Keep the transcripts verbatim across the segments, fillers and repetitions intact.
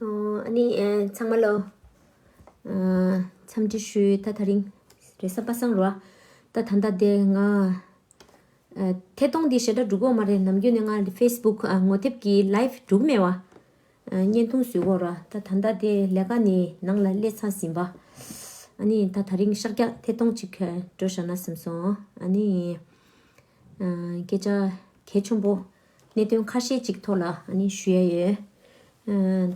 ཨ་ནི་ཚང་མ་ལོ། འཚམས་འདྲི་ཞུ། ད་ད་རིང་རེས་གཟའ་པ་སངས་རེད་བ། ད་ད་ལྟ་དེ་ང་ཐད་གཏོང་འདི་ཞེ་དྲག་འགྲོ་གི་ཡོད་མ་རེད། ནམ་རྒྱུན་ནས་ང་ཕེ་སི་བུག་ངོ་དེབ་ཀྱི་ལའིབ་འགྲོ་གི་མེད་བ། བརྙན་ཐུང་བཟོ་གི་ཡོད་ར། ད་ད་ལྟ་དེ་ལས་ཀ་ནས་ནང་ལ་སླེབས་ཚར་ཟིན་པ། ཨ་ནི་ད་ད་རིང་ཤར་རྒྱག་ཐད་གཏོང་ཅིག་འགྲོ་བཞག་ན་བསམ་སོང་། ཨ་ནི་སྐད་ཆ་གལ་ཆེན་པོ། གནད་དོན་ཁ་ཤས་ཅིག་ཐོག་ལ་ཨ་ནི་ཞུ་ཡ་ཡོད།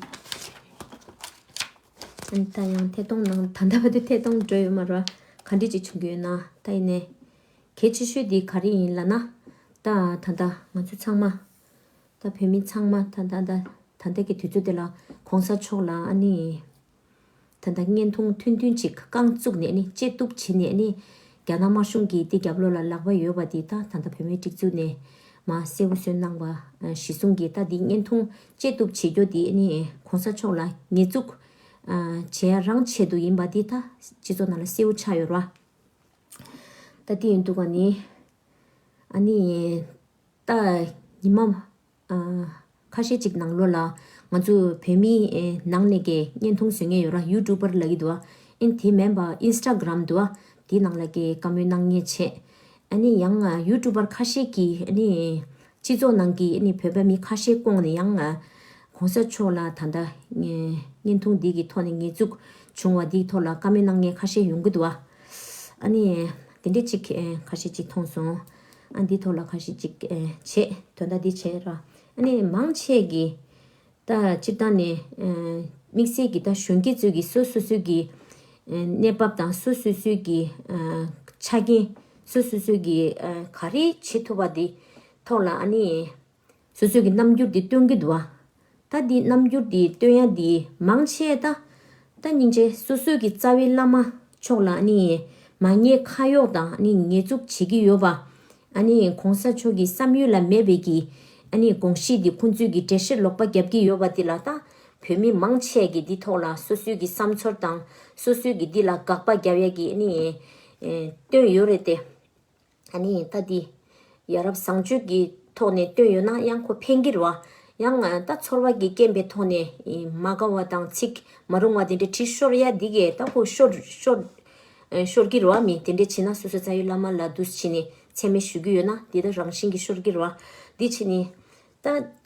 ཨ་ནི་ད་ཡང་ཐད་གཏོང་ནང་ད་ལྟ་བར་དུ་ཐད་གཏོང་འགྲོ་ཡོད་མ་རེད། ག་འདྲ་ཅིག་བྱུང་གི་ཡོད་ན། ད་ཡིན་ནའི་གལ་ཆེ་ཤོས་དེ་ག་རེ་ཡིན་ལབ་ན། ད་ད་ལྟ་ང་ཚོ་ཚང་མ། ད་བོད་མི་ཚང་མ་ད་ད་ད་ད་ལྟ་གི་དུས་ཚོད་དེ་ལ་གོང་ས་མཆོག་ལ་ཨ་ནི། ད་ལྟ་བརྙན་ཐུང་ཐུང་ཐུང་ཅིག་རྐང་བཙུགས་ནས་ནི་བཅད་གཏུབ་བྱས་ནས་ནི། རྒྱ་ནག་དམར་གཞུང་གི་དེ་རྒྱབ་ལོགས་ལ་ལག་པ་ཡོད་པ་དེ་ད་ད་ལྟ་བོད་མིའི་སྒྲིག་འཛུགས་ནས་མར་གསལ་པོ་བཟོས་གནང་བ་གཞི་བཟུང་གིས། ད་དེ་བརྙན་ཐུང་བཅད་གཏུབ་བྱེད་རྒྱུ་དེ་ནི་གོང་ས་མཆོག་ལ་ཉེས་འཛུགས་བྱེད་ཡ་རང་ཆེད་དུ་ཡིན་པ་དེ་ད་སྤྱི་ཚོགས་ནང་ལ་གསལ་པོ་ཆགས་ཡོད་རེད་བ། ད་དེ་ཡིན་དུས་ག་ནི་ཨ་ནི་ད་ཉི་མ། ཁ་ཤས་ཅིག་ནང་ལོགས་ལ་ང་ཚོ་བོད་མི་ནང་ནས་ཀྱི་བརྙན་ཐུང་བཟོ་མཁན་ཡོད་ར། ཡུ་ཊུབ་པར་ལབ་ཀྱི་འདུག་བ། ཨིན་དེ་མིན་པ་ཨིན་སི་ཊ་གྷི་རམ་འདུག་བ། དེ་ནང་ལ་ཀྱི་བཀའ་མོལ་གནང་མཁན་བྱས། ཨ་ནི་ཡང་ཡུ་ཊུབ་པར་ཁ་ཤས་ཀྱིས་ཨ་ནི་སྤྱི་ཚོགས་ནང་གི་ཨ་ནི་བོད་པ་མི་ཁ་ཤས་བསྐོངས་ནས་ཡང་གོང་ས་མཆོག་ལ་ད་ལྟ་བརྙན་ཐུང་འདི་གི་ཐོག་ནས་ཉེས་འཛུགས་བྱུང་བ་འདིའི་ཐོག་ལ་བཀའ་མོལ་གནང་མཁན་ཁ་ཤས་ཡོང་གི་འདུག་བ། ཨ་ནི་དེ་འདྲས་ཅིག་ཁ་ཤས་ཅིག་མཐོང་སོང་། ཨ་འདི་ཐོག་ལ་ཁ་ཤས་ཅིག་བྱས། དོན་དག་འདི་བྱས་ར། ཨ་ནི་མང་ཆེ་གིས་ད་སྤྱིར་བཏང་ནས་དམིགས་བསལ་གྱི་ད་གཞོན་སྐྱེས་ཚོས་ཀྱི་སོ་སོ་སོའི་གི་གནས་བབ་དང་སོ་སོ་སོའི་གི་ཆ་རྐྱེན། སོ་སོ་སོའི་གི་ག་རེ་བྱེད་ཐུབ་པ་འདི་ཐོག་ལ་ཨ་ནི་སོ་སོའི་གི་རྣམ་འགྱུར་འདི་སྟོན་གྱི་འདུག་བ། ད་འདི་རྣམ་འགྱུར་འདི་སྟོན་ཡ་འདི་མང་ཆེ་ད། ད་སྙིང་རྗེ་སོ་སོའི་གི་རྩ་བའི་བླ་མ་མཆོག་ལ་ཨ་ནི་མ་ཉེས་ཁ་གཡོགས་དང་ཨ་ནི་ཉེས་འཛུགས་བྱེད་ཀྱི་ཡོད་པ། ཨ་ནི་གོང་ས་མཆོག་གི་བསམ་ཡུལ་ལ་མེད་པའི་གི་ཨ་ནི་དགོངས་གཞི་འདི་ཁོང་ཚོས་གི་འགྲེལ་བཤད་ལོག་པ་རྒྱབ་ཀྱི་ཡོད་པ་འདི་ལ། ད་བོད་མི་མང་ཆེ་གི་འདི་ཐོག་ལ་སོ་སོའི་གི་བསམ་ཚོར་དང་སོ་སོའི་གི་འདི་ལ་དགག་པ་རྒྱབ་ཡ་གི་ཨ་ནི་སྟོན་ཡོད་རེད་དེ། ཨ་ནི་ད་འདི་ཡ་རབས་བཟང་སྤྱོད་ཀྱི་ཐོག་ནས་བཏོན་ཡོད་ན་ཡང་ཁོ་ཕན་གྱི་རེད་བ། ཡང་ད་ཚོར་བ་གི་རྐྱེན་པའི་ཐོག་ནས་མ་དགའ་བ་དང་ཚིག་མ་རུང་བ་དེ་འདྲ་བྲིས་ཤོར་ཡ་འདི་གས་ད་ཁོ་ཤོར་ཤོར་ཤོར་གྱི་རེད་བ། མི་དེ་འདྲ་བྱས་ན་སོ་སོ་རྩ་བའི་བླ་མ་ལ་འདུ་བྱས་ནས་མཚན་སྨད་ཞུ་གི་ཡོད་ན་འདི་ད་རང་བཞིན་གྱིས་ཤོར་གྱི་རེད་བ། འདི་བྱས་ནས་ད།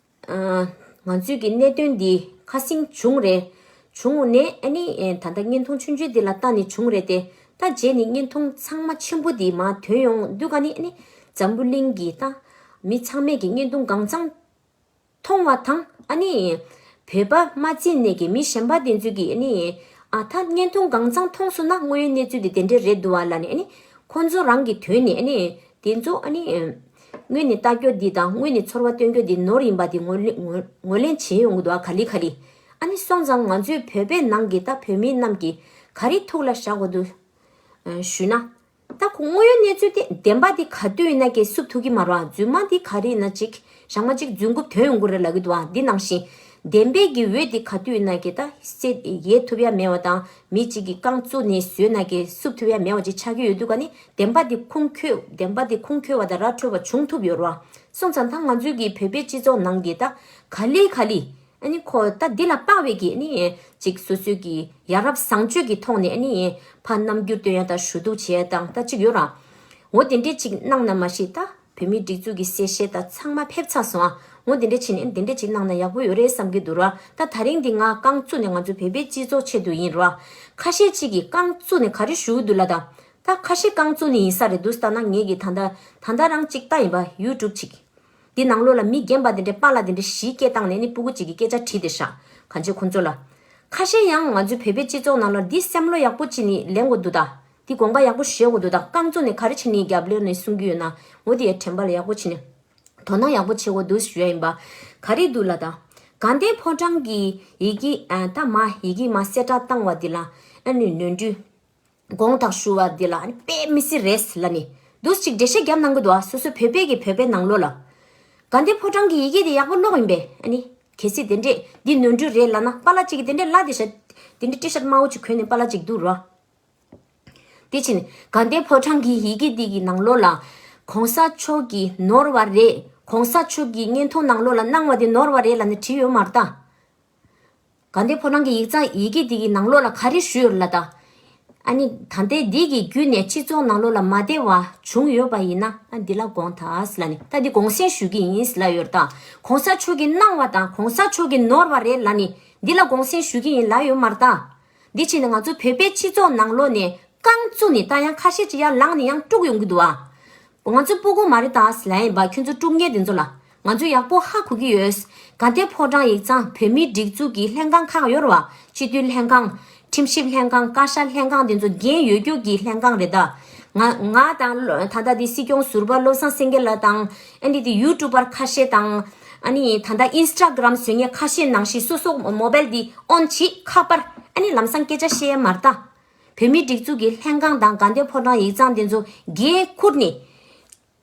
ང་ཚོའི་གི་གནད་དོན་འདི་ཁ་སང་བྱུང་རེད། བྱུང་ནས་ཨ་ནི་ད་ལྟ་བརྙན་ཐུང་ཆུང་ཆུང་འདི་ལ་ལྟ་ནས་བྱུང་རེད་དེ། ད་རྗེས་ནས་བརྙན་ཐུང་ཚང་མ་ཆེན་པོ་འདི་མར་ཐོན་ཡོང་དུས་ག་ནི་ཨ་ནི་འཛམ་བུ་གླིང་གི་ད་མི་ཚང་མས་གི་བརྙན་ཐུང་གང་ཚང་མཐོང་བ་དང་ཨ་ནི་བོད་པ་མ་བརྩིས་ནས་གི་མི་གཞན་པ་དེ་ཚོས་གི་ཨ་ནི་ཨ་ད་བརྙན་ཐུང་གང་ཚང་མཐོང་སོང་ན་དངོས་ཡོད་གནས་ཚུལ་འདི་དེ་འདྲས་རེད་འདུག་བ་ལབ་ནས་ཨ་ནི་ཁོང་ཚོ་རང་གི་དོན་ནས་ཨ་ནི། དེ་ཚོ་ཨ་ནི། དངོས་ནས་ལྟ་རྒྱུ་འདི་དང་དངོས་ནས་ཚོར་བ་སྟོན་རྒྱུ་འདི་ནོར་ཡིན་པ་འདི་ངོས་ལེན་ངོས་ངོས་ལེན་བྱེད་ཡོང་གི་འདུག་ཨ་ག་ལེ་ག་ལེ། ཨ་ནི་སོང་ཙང་ང་ཚོའི་བོད་པའི་ནང་གི་ད་བོད་མི་རྣམས་ཀྱིས་ག་རེ་ཐུགས་ལ་བཞག་དགོས་འདུག་ཞུས་ན། ད་ཁོ་དངོས་ཡོད་གནས་ཚུལ་དེ་བདེན་པ་འདི་ག་དུས་ཡིན་ན་ཀྱེ་བསུབ་ཐུབ་ཀྱི་མ་རེད་བ། རྫུན་མ་འདི་ག་རེ་ཡིན་ན་ཅིག་ཞག་མ་ཅིག་རྫུན་རྐུབ་ཐོན་ཡོང་གི་རེད་ལབ་ཀྱི་འདུག་ཨ། འདི་ནང་བཞིན་བདེན་པའི་གི་འོད་འདི་ག་དུས་ཡིན་ན་ཀྱེ་ད་སེ་ཡལ་ཐུབ་ཡ་མེད་པ་དང་མི་གཅིག་གིས་རྐང་བཙུགས་ནས་བཟོས་ན་ཀྱེ་བསུབ་ཐུབ་ཡ་མེད་པ་ཅིག་ཆགས་ཀྱི་ཡོད་དུས་ག་ནི། བདེན་པ་འདི་ཁུངས་འཁྱོལ་བདེན་པ་འདི་ཁུངས་འཁྱོལ་བ་དང་ར་འཕྲོད་པ་བྱུང་ཐུབ་ཡོད་རེད་བ། སོང་ཙང་ད་ང་ཚོའི་གི་བོད་པའི་སྤྱི་ཚོགས་ནང་གི་ད་ག་ལེ་ག་ལེ་ཨ་ནི་ཁོ་ད་འདི་ལ་དཔག་པའི་གི་ཨ་ནི་ཅིག་སོ་སོའི་གི་ཡ་རབས་བཟང་སྤྱོད་ཀྱི་ཐོག་ནས་ཨ་ནི་ཕར་རྣམ་འགྱུར་སྟོན་ཡ་དང་ཞུ་གཏུག་བྱེད་ཡ་དང་ད་ཅིག་ཡོད་ར། འོ་དེ་འདྲས་ཅིག་གནང་ན་མ་གཞི་ད་བོད་མིའི་སྒྲིག་འཛུགས་ཀྱི་གསལ་བཤད་ད་ཚང་མ་ཕེབས་ཚར་སོང་ཨ། འོ་དེ་འདྲས་བྱས་ནས་དེ་འདྲས་ཅིག་གནང་ན་ཡག་པོ་ཡོད་རེད་བསམ་གྱི་འདུག་ར། ད་ད་རིང་འདི་ང་རྐང་བཙུགས་ནས་ང་ཚོ་བོད་པའི་སྤྱི་ཚོགས་ཆེད་དུ་ཡིན་ར། ཁ་ཤས་ཅིག་གིས་རྐང་བཙུགས་ནས་ག་རེ་ཞུ་གི་འདུག་ལ་ད། ད་ཁ་ཤས་རྐང་བཙུགས་ནས་ཡིན་ས་རེད་འདུག་ལྟ་ན་ངེད་ཀྱི་ད་ལྟ་ད་ལྟ་རང་ཅིག་ལྟ་ཡིན་པ་ཡུ་ཊུབ་ཅིག་འདི་ནང་ལོགས་ལ་མི་རྒན་པ་དེ་འདྲས་པཱ་ལགས་དེ་འདྲས་བཞི་སྐད་བཏང་ནས་ནི་སྤུ་གུ་གཅིག་གིས་སྐད་ཆ་དྲིས་བསྡད་ཤག་གང་བྱེད་ཁོང་ཚོ་ལ། ཁ་ཤས་ཡང་ང་ཚོའི་བོད་པའི་སྤྱི་ཚོགས་ནང་ལ་འདི་བསམ་བློ་ཡག་པོ་བྱས་ནས་ལེན་དགོས་འདུག་ད། འདི་དགོངས་པ་ཡག་པོ་བཞེས་དགོས་འདུག་ད། རྐང་བཙུགས་ནས་ག་རེ་བྱས་ནས་རྒྱབ་ལོན་ནས་གསུང་གི་ཡོད་ན་འོ་དེ་ཡ་དྲན་པ་ལ་ཡག་པོ་བྱས་ནས་དོ་སྣང་ཡག་པོ་བྱེད་དགོས་འདུག་ཞུ་ཡ་ཡིན་པ། ག་རེ་འདུག་ལ་ད། དགའ་ལྡན་ཕོ་བྲང་གི་ཡི་གེ་ཨ་ད་མ་ཡི་གེ་མ་གསལ་བསྒྲགས་བཏང་བ་འདི་ལ་ཨ་ནི་ནོར་འཁྲུལ། དགོངས་དག་ཞུ་བ་འདི་ལ་ཨ་ནི་དཔེ་མི་སྲིད་རེད་ལབ་ནས་འདུག་ཅིག་འགྲེལ་བཤད་བརྒྱབ་གནང་གི་འདུག་ཨ། སོ་སོའི་བོད་པའི་གི་བོད་པའི་ནང་ལོགས་ལ། དགའ་ལྡན་ཕོ་བྲང་གི་ཡི་གེ་དེ་ཡག་པོ་ཀློག་ཡིན་པས་ཨ་ནི། གལ་སྲིད་དེ་འདྲས་འདི་ནོར་འཁྲུལ་རེད་ལབ་ན་པཱ་ལགས་གཅིག་གིས་དེ་འདྲས་ལབ་དེ་ཤ། དེ་འདྲས་ཊི་ཤར་ཊི་དམར་པོ་ཅིག་གོན་ནས་པཱ་ལགས་གཅིག་འདུག་ར། དེ་ཕྱིན་དགའ་ལྡན་ཕོ་བྲང་གི་ཡི་གེ་འདི་གི་ནང་ལོགས་ལ་གོང་ས་མཆོག་གིས་ནོར་བ་རེད། གོང་ས་མཆོག་གིས་བརྙན་ཐུང་ནང་ལོགས་ལ་གནང་བ་དེ་ནོར་བ་རེད་ལབ་ནས་བྲིས་ཡོད་མ་རེད་ད། དགའ་ལྡན་ཕོ་བྲང་གི་ཡིག་ཚང་ཡི་གེ་འདི་གི་ནང་ལོགས་ལ་ག་རེ་ཞུས་ཡོད་ལ་ད། ཨ་ནི་ད་ལྟའི་འདི་གི་བརྒྱུད་ནས་སྤྱི་ཚོགས་ནང་ལོགས་ལ་མ་བདེ་བ་བྱུང་ཡོད་པ་ཡིན་ན་ཨ་འདི་ལ་དགོངས་དག་ཟེར་ལ་ནི། ད་འདི་དགོངས་སེལ་ཞུ་གི་ཡིན་ཟེར་ལ་ཡོད་ད། གོང་ས་མཆོག་གིས་གནང་བ་དང་གོང་ས་མཆོག་གིས་ནོར་བ་རེད་ལ་ནི་འདི་ལ་དགོངས་སེལ་ཞུ་གི་ཡིན་ལ་ཡོད་མ་རེད་ད། འདི་བྱས་ནས་ང་ཚོ་བོད་པའི་སྤྱི་ཚོགས་ནང་ལོགས་ནས་རྐང་བཙུགས་ནས་ད་ཡང་ཁ་ཤས་ཅིག་ཡར་ལངས་ནས་ཡང་དཀྲུག་ཡོང་གི་འདུག་ཨ། ང་ཚོ་སྤུ་གུ་མ་རེད་ད་ཟེར་ལ་ཡིན་པ། ཁྱོད་ཚོ་དཀྲུག་མཁན་དེ་ཚོ་ལ་ང་ཚོ་ཡག་པོ་ཧ་གོ་གི་ཡོད། དགའ་ལྡན་ཕོ་བྲང་ཡིག་ཚང་བོད་མིའི་སྒྲིག་འཛུགས་ཀྱི་ལྷན་ཁང་ཁག་ཡོད་རེད་བ། སྤྱི་འཐུས་ལྷན་ཁང་། ཁྲིམས་ཞིབ་ལྷན་ཁང་། བཀའ་ཤག་ལྷན་ཁང་དེ་ཚོ་འགན་ཡོད་རྒྱུ་གི་ལྷན་ཁང་རེད་ད། ང་ང་དང་ད་ལྟ་དེ་སྲིད་སྐྱོང་ཟུར་པ་བློ་བཟང་སེང་གེ་ལགས་དང་ཨ་ནི་དེ་ཡུ་ཊུབ་པར་ཁ་ཤས་དང་། ཨ་ནི་ད་ལྟ་ཨིན་སི་ཊ་གྷ་རམ་བཟོ་མཁན་ཁ་ཤས་ནང་བཞིན་སོ་སོ་མོ་བལ་དེ་ཨོན་བྱེད་ཁ་པར་ཨ་ནི་ལམ་སང་སྐད་ཆ་བཤད་ཡ་མ་རེད་ད། བོད་མིའི་སྒྲིག་འཛུགས་ཀྱི་ལྷན་ཁང་དང་དགའ་ལྡན་ཕོ་བྲང་ཡིག་ཚང་དེ་ཚོ་འགན་ཁུར་ནས།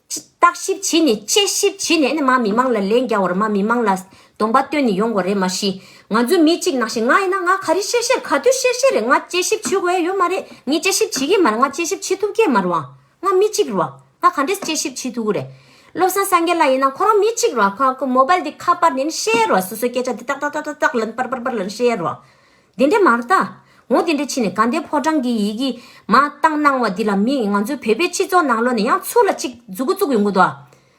བརྟག་ཞིབ་བྱས་ནས་དཔྱད་ཞིབ་བྱས་ནས་ཨ་ནི་མ་མི་མང་ལ་ལན་རྒྱག་དགོས་རེད། མ་མི་མང་ལ་གདོང་པ་སྟོན་ནས་ཡོང་དགོས་རེད། མ་གཞི་ང་ཚོ་མི་གཅིག་ནང་བཞིན་ང་ཡིན་ན་ང་ག་རེ་བཤད་བཤད་ག་དུས་བཤད་བཤད་རེད། ང་དཔྱད་ཞིབ་བྱེད་དགོས་ཡ་ཡོད་མ་རེད། ངས་དཔྱད་ཞིབ་བྱེད་ཀྱི་མ་རེད། ང་དཔྱད་ཞིབ་བྱེད་ཐུབ་ཀྱི་མ་རེད་བ། ང་མི་གཅིག་རེད་བ། ང་ག་འདྲས་དཔྱད་ཞིབ་བྱེད་ཐུབ་ཀྱི་རེད། བློ་བཟང་སངས་རྒྱས་ལགས་ཡིན་ན་ཁོ་རང་མི་གཅིག་རེད་བ། ཁོ་ཁོ་མོ་བལ་དེ་ཁ་པར་ནས་ནི་བཤད་རེད་བ། སོ་སོའི་སྐད་ཆ་དེ་ཏག་ཏག་ཏག་ཏག་ཏག་ལན་པར་པར་པར་ལན་བཤད་རེད་བ། དེ་འདྲས་མ་རེད་ད། འོ་དེ་འདྲས་ཕྱིན་ནས་དགའ་ལྡན་ཕོ་བྲང་གི་ཡི་གེ་མ་བཏང་གནང་བ་འདི་ལ་མི་ང་ཚོའི་བོད་པའི་སྤྱི་ཚོགས་ནང་ལོགས་ནས་ཡང་ཚུར་ལ་གཅིག་མཛུ་གུ་བཙུགས་ཡོང་གི་འདུག་ཨ།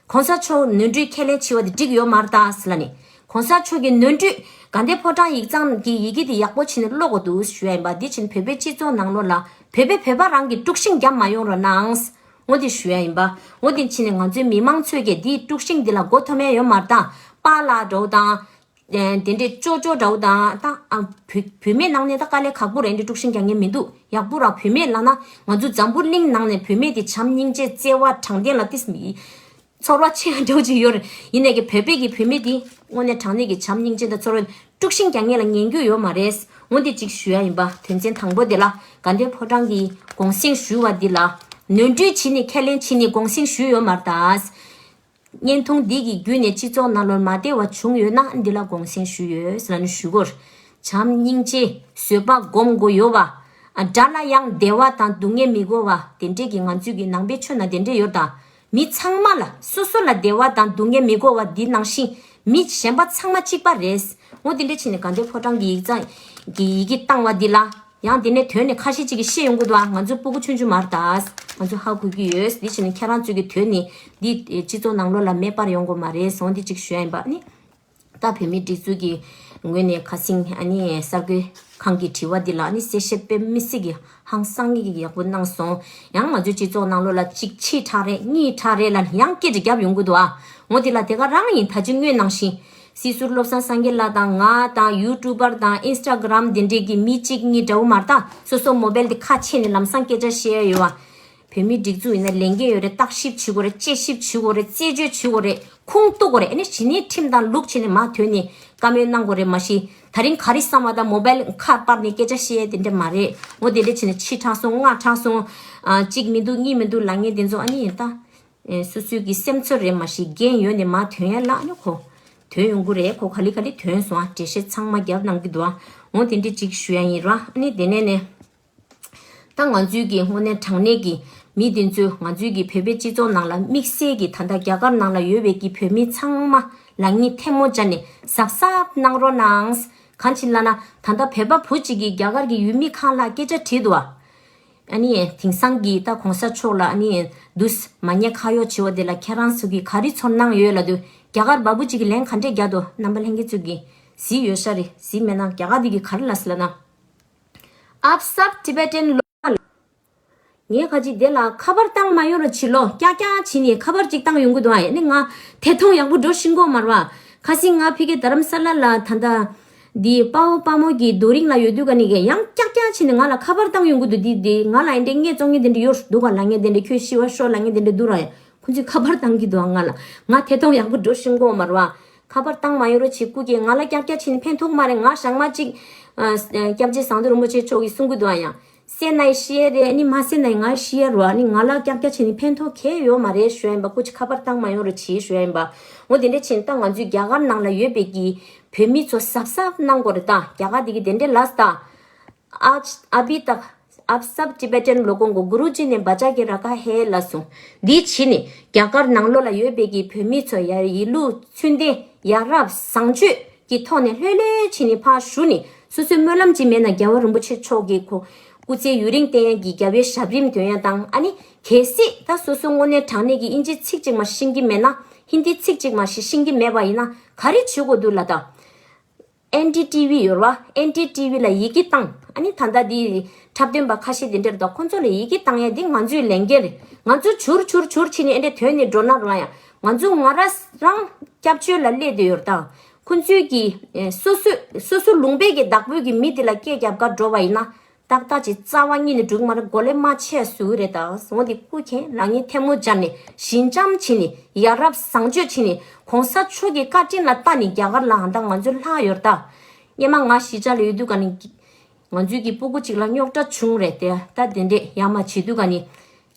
གོང་ས་མཆོག་ནོར་འཁྲུལ་ཁས་ལེན་བྱས་པ་དེ་འགྲིག་ཡོད་མ་རེད་ད་ཟེར་ལ་ནི། གོང་ས་མཆོག་གི་ནོར་འཁྲུལ་དགའ་ལྡན་ཕོ་བྲང་ཡིག་ཚང་གི་ཡི་གེ་དེ་ཡག་པོ་བྱས་ནས་ཀློག་དགོས་འདུག་ཞུ་ཡ་ཡིན་པ། འདི་ཕྱིན་བོད་པའི་སྤྱི་ཚོགས་ནང་ལོགས་ལ་བོད་པས་བོད་པ་རང་གི་དཀྲུག་ཤིང་བརྒྱབ་མ་ཡོང་རོགས་གནང་། འོ་དེ་ཞུ་ཡ་ཡིན་པ། འོ་དེ་ཕྱིན་ནས་ང་ཚོའི་མི་མང་ཚོས་ཀྱིས་འདིའི་དཀྲུག་ཤིང་འདི་ལ་མགོ་འཐོམ་ཡ་ཡོད་མ་རེད་ད། པཱ་ལགས་འདྲ་བོ་དང་། ཨེ་དེ་འདྲས་ཅོ་ཅོ་འདྲ་བོ་དང་ད་ཨ་བུད་བུད་མེད་ནང་ནས་ད་དཀའ་ལས་ཁག་པོ་རེད། འདི་དཀྲུག་ཤིང་རྒྱག་མཁན་མི་འདུག་ཡག་པོ་ར་བུད་མེད་ལབ་ན་ང་ཚོ་འཛམ་བུ་གླིང་ནང་ནས་བུད་མེད་དེ་བྱམས་སྙིང་རྗེ་བརྩེ་བ་དྲང་བདེན་ལ་ཏིས་མི་ཚོར་བ་ཆེ་འདྲ་བོ་ཅིག་ཡོད་རེད། ཡིན་ནའི་གི་བོད་པའི་གི་བུད་མེད་དེ་དངོས་གནས་དྲང་གནས་ཀྱི་བྱམས་སྙིང་རྗེ་དང་ཚོར་བ་དཀྲུག་ཤིང་རྒྱག་མཁན་ལ་ཉན་རྒྱུ་ཡོད་མ་རེད། འོ་འདི་གཅིག་ཞུ་ཡ་ཡིན་པ། དོན་ཚན་དང་པོ་དེ་ལ་དགའ་ལྡན་ཕོ་བྲང་གི་དགོངས་སེལ་ཞུ་བ་འདི་ལ་ནོར་འཁྲུལ་བྱས་ནས་ཁས་ལེན་བྱས་ནས་དགོངས་སེལ་ཞུས་ཡོད་མ་རེད་ད། བརྙན་ཐུང་འདི་གི་བརྒྱུད་ནས་སྤྱི་ཚོགས་ནང་ལོགས་མ་བདེ་བ་བྱུང་ཡོད་ན་འདི་ལ་དགོངས་སེལ་ཞུས་ཡོད་ཟེར་ལ་ནི་ཞུ་དགོས། བྱམས་སྙིང་རྗེ་བཟོད་པ་སྒོམ་དགོས་ཡོད་པ། ཨ་དགྲ་ལ་ཡང་བདེ་བ་དང་སྡུག་བསྔལ་མི་དགོས་པ་དེ་འདྲས་ཀྱི་ང་ཚོས་ཀྱི་ནང་པའི་ཆོས་ན་དེ་འདྲས་ཡོད་ད། མི་ཚང་མ་ལ་སོ་སོ་ལ་བདེ་བ་དང་སྡུག་བསྔལ་མི་དགོས་པ་འདི་ནང་བཞིན་མི་གཞན་པ་ཚང་མ་གཅིག་པ་རེད། འོ་དེ་འདྲས་བྱས་ནས་དགའ་ལྡན་ཕོ་བྲང་གི་ཡིག་ཚང་གི་ཡི་གེ་བཏང་བ་འདི་ལ། ཡང་དེ་ནས་དོན་ནི་ཁ་ཤས་ཅིག་གིས་ཤེས་ཡོང་གི་འདུག་ཨ། ང་ཚོ་སྤུ་གུ་ཆུང་ཆུང་མ་རེད་ད། ང་ཚོ་ཧ་གོ་གི་ཡོད། དེ་བྱས་ནས་ཁྱེད་རང་ཚོ་གི་དོན་ནི་འདི་སྤྱི་ཚོགས་ནང་ལོགས་ལ་མེད་པར་ཡོང་དགོས་མ་རེད་སོང་། འདི་གཅིག་ཞུ་ཡ་ཡིན་པ་ནི། ད་བོད་མིའི་སྒྲིག་འཛུགས་ཀྱི་ངོས་ནས་ཁ་སང་ཨ་ནི་གསར་འགོད་ཁང་གི་དྲི་བ་འདི་ལ་ནི་གསལ་བཤད་དཔེ་མི་སྲིད་ཀྱི་ཧང་སང་ངེས་ཀྱི་ཡག་པོ་གནང་སོང་། ཡང་ང་ཚོའི་སྤྱི་ཚོགས་ནང་ལོགས་ལ་གཅིག་ཕྱི་དྲགས་རེད། གཉིས་དྲགས་རེད་ལ་ཡང་སྐད་ཆ་རྒྱབ་ཡོང་གི་འདུག་ཨ། འོ་དེ་ལ་དེ་ག་རང་ཡིན། ད་ཅི་སྔོན་ནང་བཞིན། སྲིད་ཟུར་བློ་བཟང་སངས་རྒྱས་ལགས་དང་ང་དང་ཡུ་ཊུབ་པར་དང་ཨིན་སི་ཊ་གྷ་རམ་དེ་འདྲས་ཀྱི་མི་གཅིག་གཉིས་འདྲ་བོ་མ་རེད་ད། སོ་སོ་མོ་བལ་དེ་ཁ་ཕྱེ་ནས་ལམ་སང་སྐད་ཆ་བཤད་ཡ་ཡོད་བ། བོད་མིའི་སྒྲིག་འཛུགས་ཡིན་ན་ལས་འགན་ཡོད་རེད། བརྟག་ཞིབ་བྱེད་དགོས་རེད། དཔྱད་ཞིབ་བྱེད་དགོས་རེད། རྩད་གཅོད་བྱེད་དགོས་རེད། ཁུངས་གཏུག་དགོས་རེད། ཨ་ནི་གཞི་ནས་ཁྲིམས་དང་ལུགས་བྱས་ནས་མ་ཐོན་ནས་བཀའ་མོལ་གནང་དགོས་རེད། མ་གཞི་ད་རིང་ག་རེ་བསམ་པ་དང་མོ་བལ་ཁ་པར་ནས་སྐད་ཆ་བཤད་ཡ་དེ་འདྲས་མ་རེད། འོ་དེ་འདྲས་བྱས་ནས་ཕྱི་དྲགས་སོང་། སྔ་དྲགས་སོང་། ཨ་གཅིག་མི་འདུག་གཉིས་མི་འདུག་ལབ་མཁན་དེ་ཚོ་ཨ་ནི་ཡིན་ད། ཨེ་སོ་སོའི་གི་སེམས་ཚོར་རེད། མ་གཞི་འགན་ཡོད་ནས་མ་ཐོན་ཡ་ལ་ཨ་ནི་ཁོ་ཐོན་ཡོང་གི་རེད། ཁོ་ག་ལེ་ག་ལེ་ཐོན་སོང་ཨ། འགྲེལ་བཤད་ཚང་མ་རྒྱབ་གནང་གི་འདུག་ཨ། འོ་དེ་འདྲས་ཅིག་ཞུ་ཡ་ཡིན་ར། ཨ་ནི་དེ་ནས་ནས་ད་ང་ཚོའི་གི་དངོས་གནས་དྲང་གནས་ཀྱི་མི་དེ་ཚོས་ང་ཚོའི་གི་བོད་པའི་སྤྱི་ཚོགས་ནང་ལ་དམིགས་བསལ་གྱི་ད་ལྟ་རྒྱ་གར་ནང་ལ་ཡོད་པའི་གི་བོད་མི་ཚང་མ་ལ་ངས་ཐལ་མོ་སྦྱར་ནས་གཟབ་གཟབ་གནང་རོགས་གནང་། གང་ཅི་ལབ་ན་ད་ལྟ་བོད་པ་བུ་གཅིག་གིས་རྒྱ་གར་གྱི་ཡུལ་མི་ཁག་ལ་སྐད་ཆ་དྲིས་འདུག་ཨ། ཨ་ནི་དེང་སང་གི་ད་གོང་ས་མཆོག་ལ་ཨ་ནི་དུས་མ་ཉེས་ཁ་གཡོག་བྱེད་པ་དེ་ལ་ཁྱེད་རང་ཚོ་གིས་ག་རེ་ཚོར་སྣང་ཡོད་ལབ་དུས་རྒྱ་གར་བ་སྤུ་གཅིག་གིས་ལན་ག་འདྲས་རྒྱག་འདུག་རྣམ་པ་ལྷན་རྒྱས་ཚོ་གིས་གཟིགས་ཡོད་ཤག་རེད། གཟིགས་མེད་ན་རྒྱ་གར་དེ་གིས་ག་རེ་ལབ་སོང་ལབ་ན། ཨབ་སབ་ཊི་བེ་ཊན་ལོ། ངས་ཁ་ཅིག་དེ་ལ་ཁ་པར་བཏང་མ་ཡོང་རོགས་བྱེད་ལོ། ཀྱག་ཀྱག་བྱས་ནས་ཁ་པར་ཅིག་བཏང་ཡོང་གི་འདུག་ཨ། ཡ་ནི་ང་དེ་མཐོང་ཡག་པོ་འགྲོ་ཤེས་གོ་མ་རེད་བ། ཁ་སང་ང་ཕ་གི་རྡ་རམ་ས་ལ་ལ་ད་ལྟ་འདི་དཔའ་བོ་དཔའ་མོ་གི་རྡོ་རིང་ལ་ཡོད་དུས་ག་ནས་ཀྱི་ཡང་ཀྱག་ཀྱག་བྱས་ནས་ང་ལ་ཁ་པར་བཏང་ཡོང་གི་འདུག་འདི་འདི་ང་ལ་ཨེ་འདྲས་ངས་བཙོང་མཁན་དེ་འདྲས་ཡོད་འདུག་ག་ལབ་མཁན་དེ་འདྲས། ཁྱོད་ཤི་བ་ཤོག་ལབ་མཁན་དེ་འདྲས་འདུག་ར། ཡ་ཁོ་ཚོས་ཁ་པར་བཏང་གི་འདུག་ཨ། ང་ལ་ང་དེ་མཐོང་ཡག་པོ་འགྲོ་ཤེས་གོ་མ་རེད་བ། ཁ་པར་བཏང་མ་ཡོང་རོགས་བྱེད། སྐུ་གིས་ང་ལ་ཀྱག་ཀྱག་བྱས་ནས་ཕན་ཐོགས་མ་རེད། ང་ཞག་མ་གཅིག་ཨ་སྐྱབས་རྗེ་ཟམ་གདོང་རིན་པོ་ཆེ་མཆོག་གིས་གསུང་གི་འདུག་ཨ། ཡང་གསན་ན་ཤི་ཡས་རེད། ཨ་ནི་མ་གསན་ན་ང་ཤི་ཡས་རེད་བ། ཨ་ནི་ང་ལ་ཀྱག་ཀྱག་བྱས་ནས་ཕན་ཐོགས་གང་ཡང་ཡོད་མ་རེད་ཞུ་ཡ་ཡིན་པ། སྐུ་མཁྱེན་ཁ་པར་བཏང་མ་ཡོང་རོགས་བྱེད་ཞུ་ཡ་ཡིན་པ། འོ་དེ་འདྲ་བྱས་ནས་ད་ང་ཚོའི་རྒྱ་གར་ནང་ལ་ཡོད་པའི་གི་བོད་མི་ཚོ་གཟབ་གཟབ་གནང་དགོས་རེད་ད། རྒྱ་གར་དེ་གི་དེ་འདྲ་ལབ་སོང་ད། आज अभी तक आप सब टिबेटन लोगों को गुरुजी ने बचा के रखा है ལབ་སོང་། འདི་བྱས་ནས་རྒྱ་གར་ནང་ལོགས་ལ་ཡོད་པའི་གི་བོད་མི་ཚོ་ཡ་ཡིད་ལུས་ཚུལ་ལྡན་ཡ་རབས་བཟང་སྤྱོད་ཀྱི་ཐོག་ནས་ལྷོད་ལྷོད་བྱས་ནས་ཕར་བཞུགས་ནས་ སོ་སོའི་སྨོན་ལམ་ཅིག་མེད་ན་རྒྱལ་བ་རིན་པོ་ཆེ་མཆོག་གི་ཁོ་སྐུ་ཚེ་ཡུན་རིང་བརྟན་ཡས་ཀྱི་རྒྱབ་ཡས་ཞབས་རིམ་འདོན་ཡས་དང་། ཨ་ནི་གལ་སྲིད་ད་སོ་སོ་དངོས་གནས་དྲང་གནས་ཀྱི་དབྱིན་ཇི་ཚིག་གཅིག་མ་ཤེས་ཀྱི་མེད་ན། ཧིན་དི་ཚིག་གཅིག་མ་ཤེས་ཤེས་ཀྱི་མེད་པ་ཡིན་ན་ག་རེ་བྱེད་དགོས་འདུག་ལབ་ད། ཨེན་ཌི་ཊི་བི་ཡོད་རེད་བ། ཨེན་ཌི་ཊི་བི་ལ་ཡི་གེ་བཏང་། ཨ་ནི་ད་ལྟ་འདི་འཁྲབ་སྟོན་པ་ཁ་ཤས་དེ་འདྲ་རེད་ད། ཁོང་ཚོ་ལ་ཡི་གེ་བཏང་ཡས་འདི་ང་ཚོའི་ལས་འགན་རེད། ང་ཚོ་བྱུར་བྱུར་བྱུར་བྱས་ནས་ཨེ་འདྲ་ཐོན་ནས་འགྲོ་ན་རེད་བ། ཡང་ང་ཚོ་ང་རང་རང་སྐྱབས་བཅོལ་ལ་སླེབས་བསྡད་ཡོད་རེད་ད། ཁོང་ཚོས་ཀྱི་ཨེ་སོ་སོ་སོ་སོ་ལུང་པའི་གི་བདག་པོའི་གི་མི་དེ་ལ་སྐད་རྒྱབ་ག་འགྲོ་བ་ཡིན་ན། ཏག་ཏག་ཅིག་རྩ་བ་ཉིད་ནས་འགྲིག་མ་རེད། གོ་ལེ་མ་ཆད་བཟོ་གི་རེད་ད། འོ་དེ་སྐུ་མཁྱེན་ལག་གཉིས་ཐལ་མོ་སྦྱར་ནས་ཞི་འཇམ་བྱས་ནས་ཡ་རབས་བཟང་སྤྱོད་བྱས་ནས་གོང་ས་མཆོག་གི་བཀའ་དྲིན་ལ་བལྟ་ནས་རྒྱ་གར་ལ་ཨ་ད་ང་ཚོ་ལྷག་ཡོད་ད། སྔོན་མ་ང་གཞིས་ཆགས་ལ་ཡོད་དུས་ག་ནས་ང་ཚོའི་གི་སྤུ་གུ་གཅིག་ལ་རྙོག་དྲ་བྱུང་རེད་དེ། ད་དེ་འདྲས་ཡ་མ་བྱེད་དུས་ག་ནས་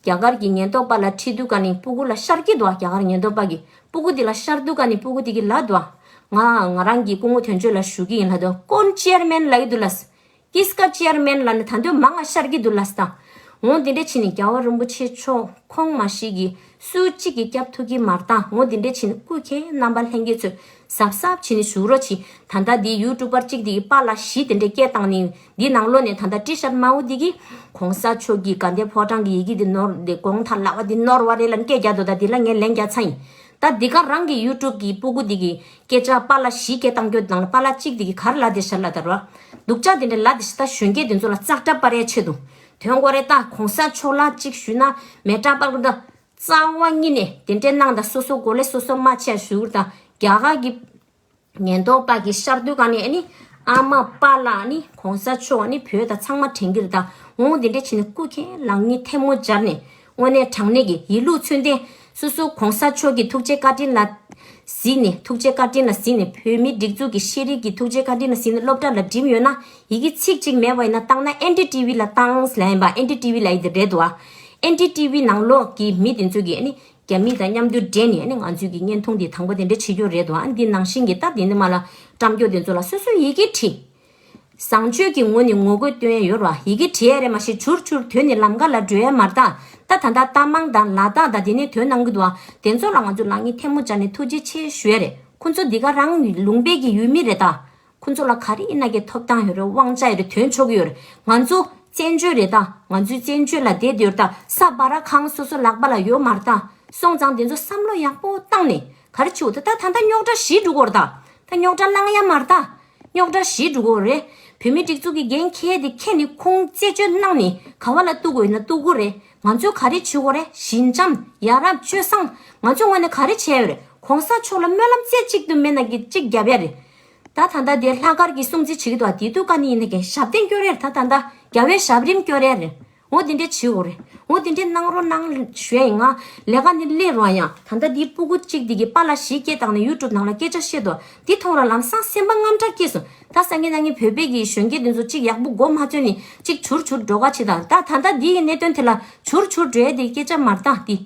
རྒྱ་གར་གྱི་ཉེན་རྟོག་པ་ལ་ཁྲིད་དུས་ག་ནས་སྤུ་གུ་ལ་ཤར་གྱི་འདུག་རྒྱ་གར་ཉེན་རྟོག་པ་གིས་སྤུ་གུ་དེ་ལ་ཤར་དུས་ག་ནས་སྤུ་གུ་དེ་གིས་ལབ་འདུག་ང་ང་རང་གི་སྐུ་ངོ་དོན་གཅོད་ལ་ཞུ་གི་ཡིན་ལབ་འདུག་ཀོན་ཅེར་མེན་ལབ་ཀྱི་འདུག་ལབ། ཀིས་ཀ་ཅེར་མེན་ལབ་ནས་ད་འདོད་མང་ང་ཤར་གྱི་འདུག་ལབ་སྟངས། འོ་འདི་འདྲ་བྱས་ནས་རྒྱལ་བ་རིན་པོ་ཆེ་མཆོག་ཁོང་མ་ཤི་གི་སུ་གཅིག་གིས་སྐྱབས་ཐུབ་ཀྱི་མ་རེད་ད། འོ་འདི་འདྲ་བྱས་ནས་སྐུ་མཁྱེན་རྣམ་པ་ལྷན་རྒྱས་ཚོས་གཟབ་གཟབ་བྱས་ནས་བཞུགས་རོགས་གྱིས། ད་ལྟ་འདི་ཡུ་ཊུབ་པར་གཅིག་འདི་གི་པཱ་ལགས་བཞི་དེ་འདྲ་སྐད་བཏང་ནས་འདི་ནང་ལོགས་ནས་ད་ལྟ་ཏི་ཤར་དམར་པོ་འདི་གི་གོང་ས་མཆོག་གི་དགའ་ལྡན་ཕོ་བྲང་གི་ཡི་གེ་འདི་ནོར་འདི་དགོང་དག་ལག་པ་འདི་ནོར་བ་རེད་ལབ་སྐད་རྒྱག་འདུག་ད་འདི་ལ་ངས་ལན་རྒྱག་ཚར་ཡིན། ད་འདི་ག་རང་གི་ཡུ་ཊུབ་གི་སྤུ་གུ་འདི་གི་སྐད་ཆ་པཱ་ལགས་བཞི་སྐད་བཏང་རྒྱུ་དང་པཱ་ལགས་གཅིག་འདི་གི་ག་རེ་ལབ་བསྡད་ཤག་ལབ་ད་ར། སྡུག་ཅག་འདི་འདྲ་ལབ་བསྡད་ཤག་ད་གཞོན་སྐྱེས་འདི་ཚོ་ལ་ཙག་སྒྲ་སྤར་ཡས་ཆེད་དུ་ཐོན་དགོས་རེད་ད། གོང་ས་མཆོག་ལ་གཅིག་ཞུས་ན་མེ་སྲེག་སྤར་དགོས་ད། རྩ་བ་ཉིད་ནས་དེ་འདྲའི་གནང་ད། སོ་སོ་གོ་ལེ་སོ་སོ་མ་ཆད་ཞུ་ད། རྒྱ་གར་གི་ཉེན་རྟོག་པ་གི་ཤར་དུས་ག་ནས་ཨ་ནི་ཨ་མ་པཱ་ལགས་ཨ་ནི་གོང་ས་མཆོག་ཨ་ནི་བོད་དང་ཚང་མ་དྲན་གྱི་རེད་ད། འོང་དེ་འདྲ་བྱས་ནས་སྐུ་མཁྱེན་ལག་གཉིས་ཐལ་མོ་སྦྱར་ནས་དངོས་གནས་དྲང་གནས་ཀྱི་ཡིད་ལུགས་ཚུལ་ལྡན། སོ་སོ་གོང་ས་མཆོག་གི་ཐུགས་རྗེ་བཀའ་དྲིན་ལ་གཟིགས་ནས་ཐུགས་རྗེ་བཀའ་དྲིན་ལ་གཟིགས་ནས་བོད་མི་སྒྲིག་འཛུགས་ཀྱི་ཤེས་རིག་གི་ཐུགས་རྗེ་བཀའ་དྲིན་ལ་གཟིགས་ནས་སློབ་གྲྭ་ལ་འགྲིམས་ཡོད་ན་ཡི་གེ་ཚིག་གཅིག་མེད་པ་ཡིན་ན་བཏང་ན་ཨེན་ཌི་ཊི་ཝི་ལ་བཏང་ལབ་ཡིན་པ། ཨེན་ཌི་ཊི་ཝི་ལབ་ཡི་དེ་རེད་འདུག་ཨ། ཨེན་ཌི་ཊི་ཝི་ནང་ལོགས་ཀྱི་མི་དེ་ཚོ་གིས་ཨ་ནི་རྒྱ་མི་དང་མཉམ་དུ་འབྲེལ་ནས་ཨ་ནི་ང་ཚོའི་གི་བརྙན་ཐུང་འདི་དང་པོ་དེ་འདྲ་བྱེད་རྒྱུ་རེད་འདུག་ཨ། འདི་ནང་བཞིན་གྱི་ད་དེ་ནི་མ་ལ་བཀྲམ་རྒྱུ་དེ་ཚོ་ལ་སོ་སོའི་ཡི་གེ་བྲིས། བཟང་སྤྱོད་ཀྱི་ངོ་ནས་ངོ་རྒོལ་སྟོན་ཡ་ཡོད་ར། ཡི་གེ་བྲིས་ཡ་རེད་མ་གཞི་བྱུར་བྱུར་དོན་ནི་ལམ་ཁ་ལ་འགྲོ་ཡ་མ་རེད་ད། ད་ད་ལྟ་རྟ་མང་དང་ལ་དྭགས་དང་དེ་ནས་དོན་གནང་གི་འདུག་ཨ། དེ་ཚོ་ལ་ང་ཚོ་ལག་གཉིས་ཐལ་མོ་སྦྱར་ནས་ཐུགས་རྗེ་ཆེ་ཞུ་ཡ་རེད། ཁོ་ཚོ་འདི་ག་རང་ལུང་པའི་གི་ཡུལ་མི་རེད་ད། ཁོ་ཚོ་ལ་ག་རེ་ཡིན་ན་གི་ཐོབ་ཐང་ཡོད་རེད། དབང་ཆ་ཡོད་རེད། དོན་ཆོག་གི་ཡོད་རེད། ང་ཚོ་བཙན་བྱོལ་རེད་ད། ང་ཚོའི་བཙན་བྱོལ་ལ་བསྡད་ཡོད་རེད་ད། ས་བ་ར་ཁང་སོ་སོ་ལག་པ་ལ་ཡོད་མ་རེད་ད། སོང་ཙང་དེ་ཚོ་བསམ་བློ་ཡག་པོ་བཏང་ནས་ག་རེ་བྱེད་དགོས་ད། ད་ད་ལྟ་རྙོག་དྲ་ཞི་འགྲོ་གི་ཡོད་རེད་ད། ད་རྙོག་དྲ་ལངས་ཡ་མ་རེད་ད། རྙོག་དྲ་ཞི་འགྲོ་གི་ཡོད་རེད། བོད་མི་སྒྲིག་འཛུགས་ཀྱི་འགན་འཁྱེར་དེ་འཁྱེར་ནས་ཁོང་རྩད་གཅོད་གནང་ནས་ག་བ་ལ་གཏུག་དགོས་ཡིན་ན་གཏུག་གི་རེད། ང་ཚོས་ག་རེ་བྱེད་དགོས་རེད། ཞི་འཇམ་ཡ་རབས་སྤྱོད་བཟང་། ང་ཚོའི་ངོས་ནས་ག་རེ་བྱས་ཡོད་རེད། གོང་ས་མཆོག་ལ་སྨོན་ལམ་རྩེ་གཅིག་ཏུ་མེད་ན་གི་གཅིག་རྒྱབ་ཡ་རེད། ད་ད་ལྟ་དེ་ལྷག་དཀར་གྱི་སྲུང་བརྩི་བྱེད་ཀྱི་འདུག་ཨ། དེ་དུས་ཀ་ནས་ཡིན་ན་གན་ཞབས་བརྟན་སྐྱོར་ཡ་རེད། ད་ད་ལྟ་རྒྱལ་བའི་ཞབས་རིམ་སྐྱོར་ཡ་རེད། འོ་དེ་འདྲས་བྱེད་འོ་རེད། འོ་དེ་འདྲས་གནང་རོགས་གནང་ཞུ་ཡ་ཡིན། ང་ལས་ཀ་ནས་སླེབས་རོགས་ཡང་ད་ལྟ་དེའི་སྤུ་གུ་གཅིག་དེ་གི་པཱ་ལགས་ཞིག་སྐད་བཏང་ནས་ཡུ་ཊུབ་ནང་ལ་སྐད་ཆ་བཤད་དོ། དེ་མཐོང་ར་ལམ་སང་སེམས་པ་དངངས་སྐྲག་སྐྱེས་སོང་། ད་སང་ཉིན་གནངས་ཉིན་བོད་པའི་གི་གཞོན་སྐྱེས་དེ་ཚོ་གཅིག་ཡག་པོ་མགོ་མ་ཚོས་ནས་གཅིག་བྱུར་བྱུར་འགྲོ་ག་བྱེད་དང་། ད་ད་ལྟ་དེའི་གནད་དོན་དེ་ལ་བྱུར་བྱུར་འགྲོ་ཡ་དེ་སྐད་ཆ་མ་རེད་ད་དེ།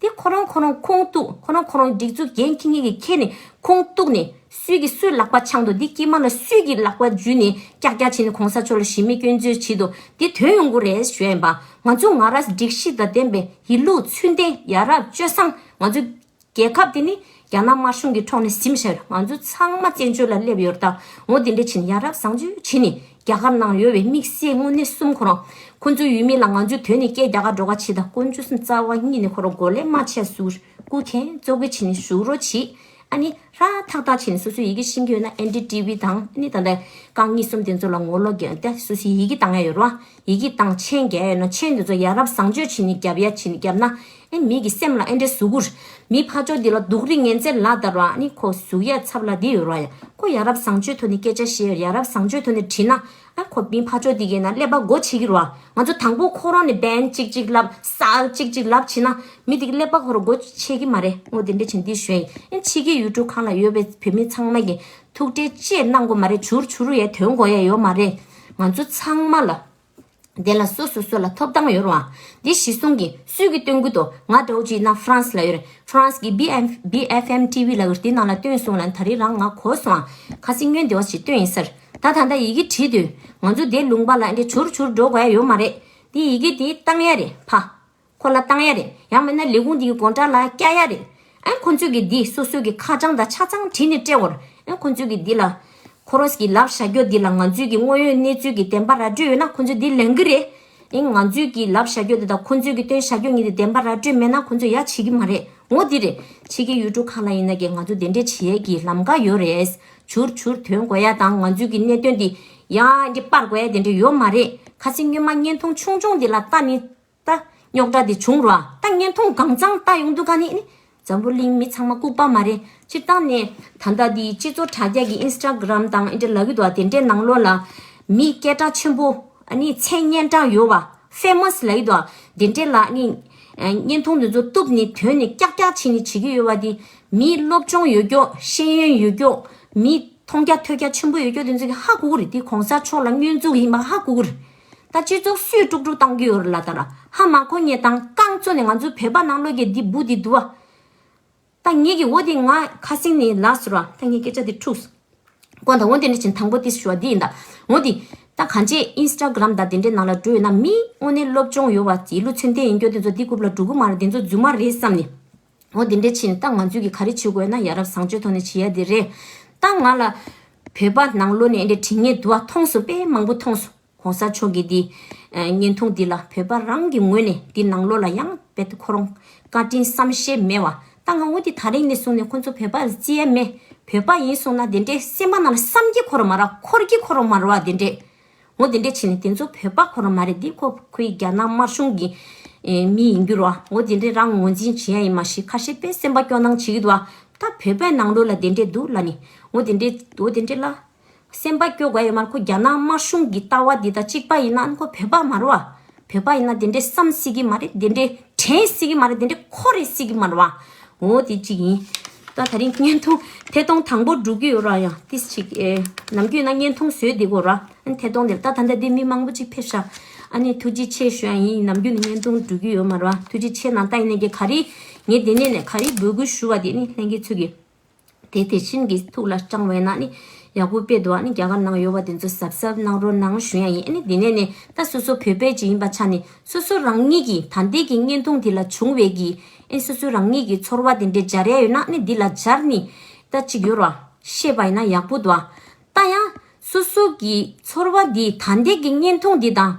དེ་ཁོ་རང་ཁོ་རང་ཁུངས་གཏུགས། ཁོ་རང་ཁོ་རང་སྒྲིག་འཛུགས་འགན་འཁྱེར་མཁན་གྱིས་འཁྱེར་ནས་ཁུངས་གཏུགས་ནས་སུས་ཀྱིས་སུའི་ལག་པ་འཆང་འདུག་འདི་དཀྱིལ་མ་ལ་སུས་ཀྱིས་ལག་པ་འཇུས་ནས་ཀྱག་ཀྱག་བྱས་ནས་གོང་ས་མཆོག་ལ་གཞི་མེད་སྐྱོན་བརྗོད་བྱས་འདུག་འདི་དོན་ཡོང་གི་རེད་ཞུ་ཡ་ཡིན་པ། ང་ཚོ་ང་རང་སྒྲིག་གཞི་དང་ལྡན་པའི་ཡིད་ལུགས་ཚུལ་ལྡན་ཡ་རབས་སྤྱོད་བཟང་། ང་ཚོ་རྒྱལ་ཁབ་འདི་ནི་རྒྱ་ནག་དམར་གཞུང་གི་ཕྱོགས་ནས་ཟིན་བཞག་ཡོད། ང་ཚོ་ཚང་མ་བཙན་བྱོལ་ལ་སླེབས་ཡོད་རེད་ད། འོ་དེ་འདྲ་བྱས་ནས་ཡ་རབས་བཟང་སྤྱོད་བྱས་ནས། རྒྱ་གར་ནང་ཡོད་པའི་དམིགས་བསལ་དངོས་གནས་གསུམ་ཁོ་རང་། ཁོ་ཚོའི་ཡུལ་མི་ལ་ང་ཚོས་དོན་ནི་སྐད་རྒྱག་ག་འགྲོ་ག་བྱེད་དང་། དཀོན་མཆོག་གསུམ་རྩ་བ་ཉིད་ནས་ཁོ་རང་མགོ་ལས་མ་ཆད་ཟུར་སྐུ་མཁྱེན་གཙོ་གུ་བྱས་ནས་བཞུགས་རོགས་བྱེད། ཨ་ནི་ར་ཐག་ཐག་བྱས་ནས་སོ་སོའི་ཡི་གེ་ཤེས་ཀྱི་ཡོད་ན་ཨེན་ཌི་ཊི་ཝི་དང་ཨ་ནི་ད་ལྟ་རྐང་གཉིས་གསུམ་དེ་ཚོ་ལ་ངོ་ལོག་རྒྱག་ད་སོ་སོའི་ཡི་གེ་བཏང་ཡ་ཡོད་ར། ཡི་གེ་བཏང་མཆན་རྒྱག་ཡ་ཡོད་ན་མཆན་དེ་ཚོ་ཡ་རབས་བཟང་སྤྱོད་བྱས་ནས་རྒྱབ་ཡ་བྱས་ནས་རྒྱབ་ན། ཨེ་མི་གི་སེམས་ལ་ཨེ་འདྲ་ཟུག་གུར། མི་ཕར་ཕྱོགས་འདི་ལ་སྡུག་རུས་ངན་ཚད་ལ་དར་བ་ཨ་ནི་ཁོ་ཟུག་ཡ་ཚབ་ལ་འདི་ཡོད་ར་ཡ། ཁོ་ཡ་རབས་བཟང་སྤྱོད་ཐོག་ནས་སྐད་ཆ་བཤད་ཡ་རབས་བཟང་སྤྱོད་ཐོག་ནས་བྲིས་ན། ཨ་ཁོ་མི་ཕར་ཕྱོགས་འདི་གས་ན་ཀླད་པ་མགོ་ཆེ་གི་ར། ང་ཚོ་དང་པོ་ཁོ་རང་ནས་བན་གཅིག་གཅིག་ལབ་ས་གཅིག་གཅིག་ལབ་བྱས་ན་མི་འདི་གི་ཀླད་པ་ཁོ་ར་མགོ་ཆེ་གི་མ་རེད། འོ་དེ་འདྲ་བྱས་འདི་ཞུ་ཡ་ཡིན། ཨ་ཕྱི་གི་ཡུལ་གྲུ་ཁག་ལ་ཡོད་པའི་བོད་མི་ཚང་མ་གི་ཐུགས་ཁྲལ་ཅེས་གནང་དགོས་མ་རེད། བྱུར་བྱུར་ཡ་དོན་གོ་ཡ་ཡོད་མ་རེད། ང་ཚོ་ཚང་མ་ལ། དེ་ལ་སོ་སོ་སོ་ལ་ཐོབ་ཐང་ཡོད་རེད་བ། འདི་གཞི་བཟུང་གི་སུས་ཀྱི་སྟོན་གི་དོ། ང་འདྲ་བོ་ཅིག་ན་ཧྥ་རན་སི་ལ་ཡོད་རེད། ཧྥ་རན་སི་གི་བི་ཨེམ་བི་ཨེཕ་ཨེམ་ཊི་ཝི་ལ་ཡོད་རེད། དེ་ནང་ལ་སྟོན་སོང་ལ་ད་རེས་རང་ང་གོ་སོང་ཨ། ཁ་སང་སྔོན་དེ་བ་ཞིག་སྟོན་ཡིན་ཟེར། ད་ད་ལྟ་ཡི་གེ་བྲིས་དུས་ང་ཚོ་དེ་ལུང་པ་ལ་འདི་བྱུར་བྱུར་འགྲོ་དགོས་ཡ་ཡོད་མ་རེད། དེ་ཡི་གེ་དེ་བཏང་ཡ་རེད་ཕ། ཁོ་ལ་བཏང་ཡ་རེད། ཡང་མིན་ན་ལས་ཁུངས་དེ་གི་སྒོ་འགྲམ་ལ་བཀྱག་ཡ་རེད། ཨ་ཁོ་ཚོས་གི་འདི་སོ་སོའི་གི་ཁ་བྱང་དང་ཆ་ཚང་བྲིས་ནས་སྤྲད་འོར། ཨ་ཁོ་ཚོས་གི་འདི་ལ། ཁོ་རོས་ཀྱི་ལབ་བཞག་རྒྱུ་འདི་ལ་ང་ཚོས་ཀྱི་དངོས་ཡོད་གནས་ཚུལ་གྱི་བདེན་པ་ར་སྤྲོད་ཡོད་ན་ཁོ་ཚོས་འདི་ལེན་གི་རེད། ཨིན་ང་ཚོས་ཀྱི་ལབ་བཞག་རྒྱུ་འདི་དང་ཁོ་ཚོས་ཀྱི་སྟོན་བཞག་རྒྱུ་གཉིས་འདི་བདེན་པ་ར་སྤྲོད་མེད་ན་ཁོ་ཚོས་ཡ་བྱེད་ཀྱི་མ་རེད། འོ་འདི་རེད། ཕྱི་གི་ཡུལ་གྲུ་ཁག་ལ་ཡིན་ན་ཀྱི་ང་ཚོ་དེ་འདྲས་བྱེད་ཡས་ཀྱི་ལམ་ཀ་ཡོད་རེད། བྱུར་བྱུར་ཐོན་དགོས་ཡ་དང་ང་ཚོས་ཀྱི་གནད་དོན་འདི་ཡ་འདི་སྤར་དགོས་ཡ་དེ་འདྲས་ཡོད་མ་རེད། ཁ་སང་སྔོན་མ་བརྙན་ཐུང་ཆུང་ཆུང་འདི་ལ་ལྟ་ནི། ད་རྙོག་དྲ་དེ་བྱུང་རོགས། ད་བརྙན་ཐུང་གང་ཚང་ལྟ་ཡོང་དུས་ག་ནས་ནི་འཛམ་བུ་གླིང་མི་ཚང་མ་ལྐུགས་པ་མ་རེད། སྤྱིར་བཏང་ནས་ད་ལྟ་དེ་སྤྱི་ཚོགས་དྲ་རྒྱ་གི་ཨིན་སི་ཊ་གྷི་རམ་དང་ཨེ་འདྲ་ལབ་ཀྱི་འདུག་བ། དེ་འདྲའི་ནང་ལོགས་ལ་མི་སྐད་གྲགས་ཆེན་པོ་ཨ་ནི་མཚན་སྙན་གྲགས་ཡོད་བ་ཕེ་མ་སི་ལབ་ཀྱི་འདུག་བ། དེ་འདྲའི་ལ་ནི་བརྙན་ཐུང་དེ་ཚོ་གཏུབ་ནས་དོན་ནས་ཀྱག་ཀྱག་བྱས་ནས་བྱེད་ཀྱི་ཡོད་བ། དེ་མི་སློབ་སྦྱོང་ཡོད་ཀྱོག་ཤེས་ཡོན་ཡོད་ཀྱོག་མི་མཐོང་རྒྱ་ཐོས་རྒྱ་ཆེན་པོ་ཡོད་ཀྱོག་དེ་ཚོ་གི་ཧ་གོ་གི་རེད། དེ་གོང་ས་མཆོག་ལ་བསྙོན་འཛུགས་ཡིན་པ་ཧ་གོ་གི་རེད། ད་སྤྱི་ཚོགས་སུས་དཀྲུག་དཀྲུག་བཏང་གི་ཡོད་རེད་ལ། ད་ར་ཧ་མ་གོ་ངེས་དང་རྐང་བཙུགས་ནས་ང་ཚོའི་བོད་པ་ནང་ལོགས་ཀྱི་འདི་འབུ་འདི་འདུག་བ། ད་ངེད་ཀྱི་འོ་འདི་ང་ཁ་སེང་ནས་ལགས་སོ་ར། ད་ངས་སྐད་ཆ་འདི་འཁྲུགས་སོ། དགོངས་དག་འོ་འདི་འདྲ་ཕྱིན་དང་པོ་ཏིས་ཞུ་བ་འདི་ཡིན་ད། འོ་འདི་ད་གང་ཅི་ཨིན་སི་ཊ་གྷི་རམ་དང་དེ་འདྲའི་ནང་ལ་འགྲོ་ཡོད་ན་མི་དངོས་གནས་སློབ་སྦྱོང་ཡོད་བ་ཡིན་ལུགས་ཚུལ་ལྡན་ཡིན་རྒྱུ་དེ་ཚོ་འདི་རྐུབ་ལ་འགྲོ་གི་མ་རེད། དེ་ཚོ་རྫུན་མ་རེད་བསམ་ནས། འོ་དེ་འདྲ་ཕྱིན་ད་ང་ཚོས་ཀྱི་ག་རེ་བྱེད་དགོས་ན་ཡ་རབས་བཟང་སྤྱོད་ཐོག་ནས་བྱེད་ཡ་དེ་རེད། ད་ང་ལ་བོད་པ་ནང་ལོགས་ནས་འདྲ་དྲི་ངན་འདུག་བ་མཐོང་སོང་། དཔེ་མང་པོ་མཐོང་སོང་། གོང་ས་མཆོག་གི་འདི་བརྙན་ཐུང་འདི་ལ་བོད་པ་རང་གི་ངོས་ནས་འདི་ནང་ལོགས་ལ་ཡང་དཔེ་ཁོ་རང་བཀའ་དྲིན་བསམ་ཤེས་མེད་བ། ད་ང་འོ་འདི་ད་རིང་ནས་བཟུང་ནས་ཁོ་ཚོ་བོད་པ་ལ་བརྩི་ཡ་མེད། བོད་པ་ཡིན་སོང་ན་དེ་འདྲའི་སེམས་པ་ནང་ལ་བསམ་གྱི་ཁོ་རང་མ་རེད། འཁོར་གྱི་ཁོ་རང་མ་རེད་བ། དེ་འདྲའི་འོ་དེ་འདྲའི་བྱས་ནས་དེ་ཚོ་བོད་པ་ཁོ་རང་མ་རེད། འདི་ཁོ་ཁོའི་རྒྱ་ནག་དམར་གཞུང་གི་ཨེ་མི་ཡིན་རྒྱུ་རེད་བ། འོ་དེ་འདྲའི་རང་ངོས་འཛིན་བྱེད་ཡ་ཡིན་མ་ཤེས། ཁ་ཤས་དཔེ་སེམས་པ་སྐྱོ་སྣང་བྱེད་ཀྱི་འདུག་བ། ད་བོད་པའི་ནང་ལོགས་ལ་དེ་འདྲའི་འདུག་ལ་ནི་འོ་དེ་འདྲའི་འོ་དེ་འདྲའི་ལ། སེམས་པ་སྐྱོ་དགོས་ཡོད་མ་རེད། ཁོ་རྒྱ་ནག་དམར་གཞུང་གི་ལྟ་བ་འདི་དང་གཅིག་པ་ཡིན་ན་ཁོ་བོད་པ་མ་རེད་བ། བོད་པ་ཡིན་ན་དེ་འདྲའི་བསམ་སྲིད་ཀྱི་མ་རེད། དེ་འདྲའི་དྲན་སྲིད་ཀྱི་མ་རེད། དེ་འདྲའི་འཁོར་རེ་སྲིད་ཀྱི་མ་རེད་བ། འོ་དེ་གཅིག་ཡིན། ད་ད་རིང་བརྙན་ཐུང་ཐད་གཏོང་དང་པོ་འགྲོ་གི་ཡོད་ར། ཡང་ཏིས་ཅིག་ཨེ་ནམ་རྒྱུན་ན་བརྙན་ཐུང་བཟོས་བསྡད་གོ་ར། ཨ་ནི་ཐད་གཏོང་དེར་ད་ད་ལྟ་འདི་མི་མང་པོ་ཅིག་ཕེབས་ཤག་ཨ་ནི་ཐུགས་རྗེ་ཆེ་ཞུ་ཡ་ཡིན། ནམ་རྒྱུན་ནས་བརྙན་ཐུང་འགྲོ་གི་ཡོད་མ་རེད་བ། ཐུགས་རྗེ་ཆེ་གནང་། ད་ཡིན་ནས་ཀྱི་ག་རེ་ངས་དེ་ནས་ནས་ག་རེ་འབོད་སྐུལ་ཞུ་བ་དེ་ནི་ལྷན་རྒྱས་ཚོ་གི་དེ་དེ་བཞིན་གྱི་ཐུགས་ལ་བཅངས་པས་ན་ནི་ཡག་པོ་དཔེ་འདུག་ཨ་ནི་རྒྱ་གར་ནང་ཡོད་པ་དེ་ཚོ་གཟབ་གཟབ་གནང་རོགས་གནང་ཞུ་ཡ་ཡིན། ཨ་ནི་དེ་ནས་ནི་ད་སོ་སོ་བོད་པའི་ཅིག་ཡིན་པ་ཆ་ནི་སོ་སོ་རང་ཉིད་ཀྱི་ད་ལྟའི་གི་བརྙན་ཐུང་དེ་ལ་བྱུང་བའི་གི་ཨ་ནི་སོ་སོ་རང་ཉིད་ཀྱི་ཚོར་བ་དེ་འདྲའི་སྦྱར་ཡ་ཡོད་ན་ཨ་ནི་འདི་ལ་སྦྱར་ནི་ད་ཅིག་ཡོད་ར་ཤེས་པ་ཡིན་ན་ཡག་པོ་འདུག་ད་ཡང་སོ་སོ་གི་ཚོར་བ་འདི་ད་ལྟའི་གི་བརྙན་ཐུང་འདི་དང་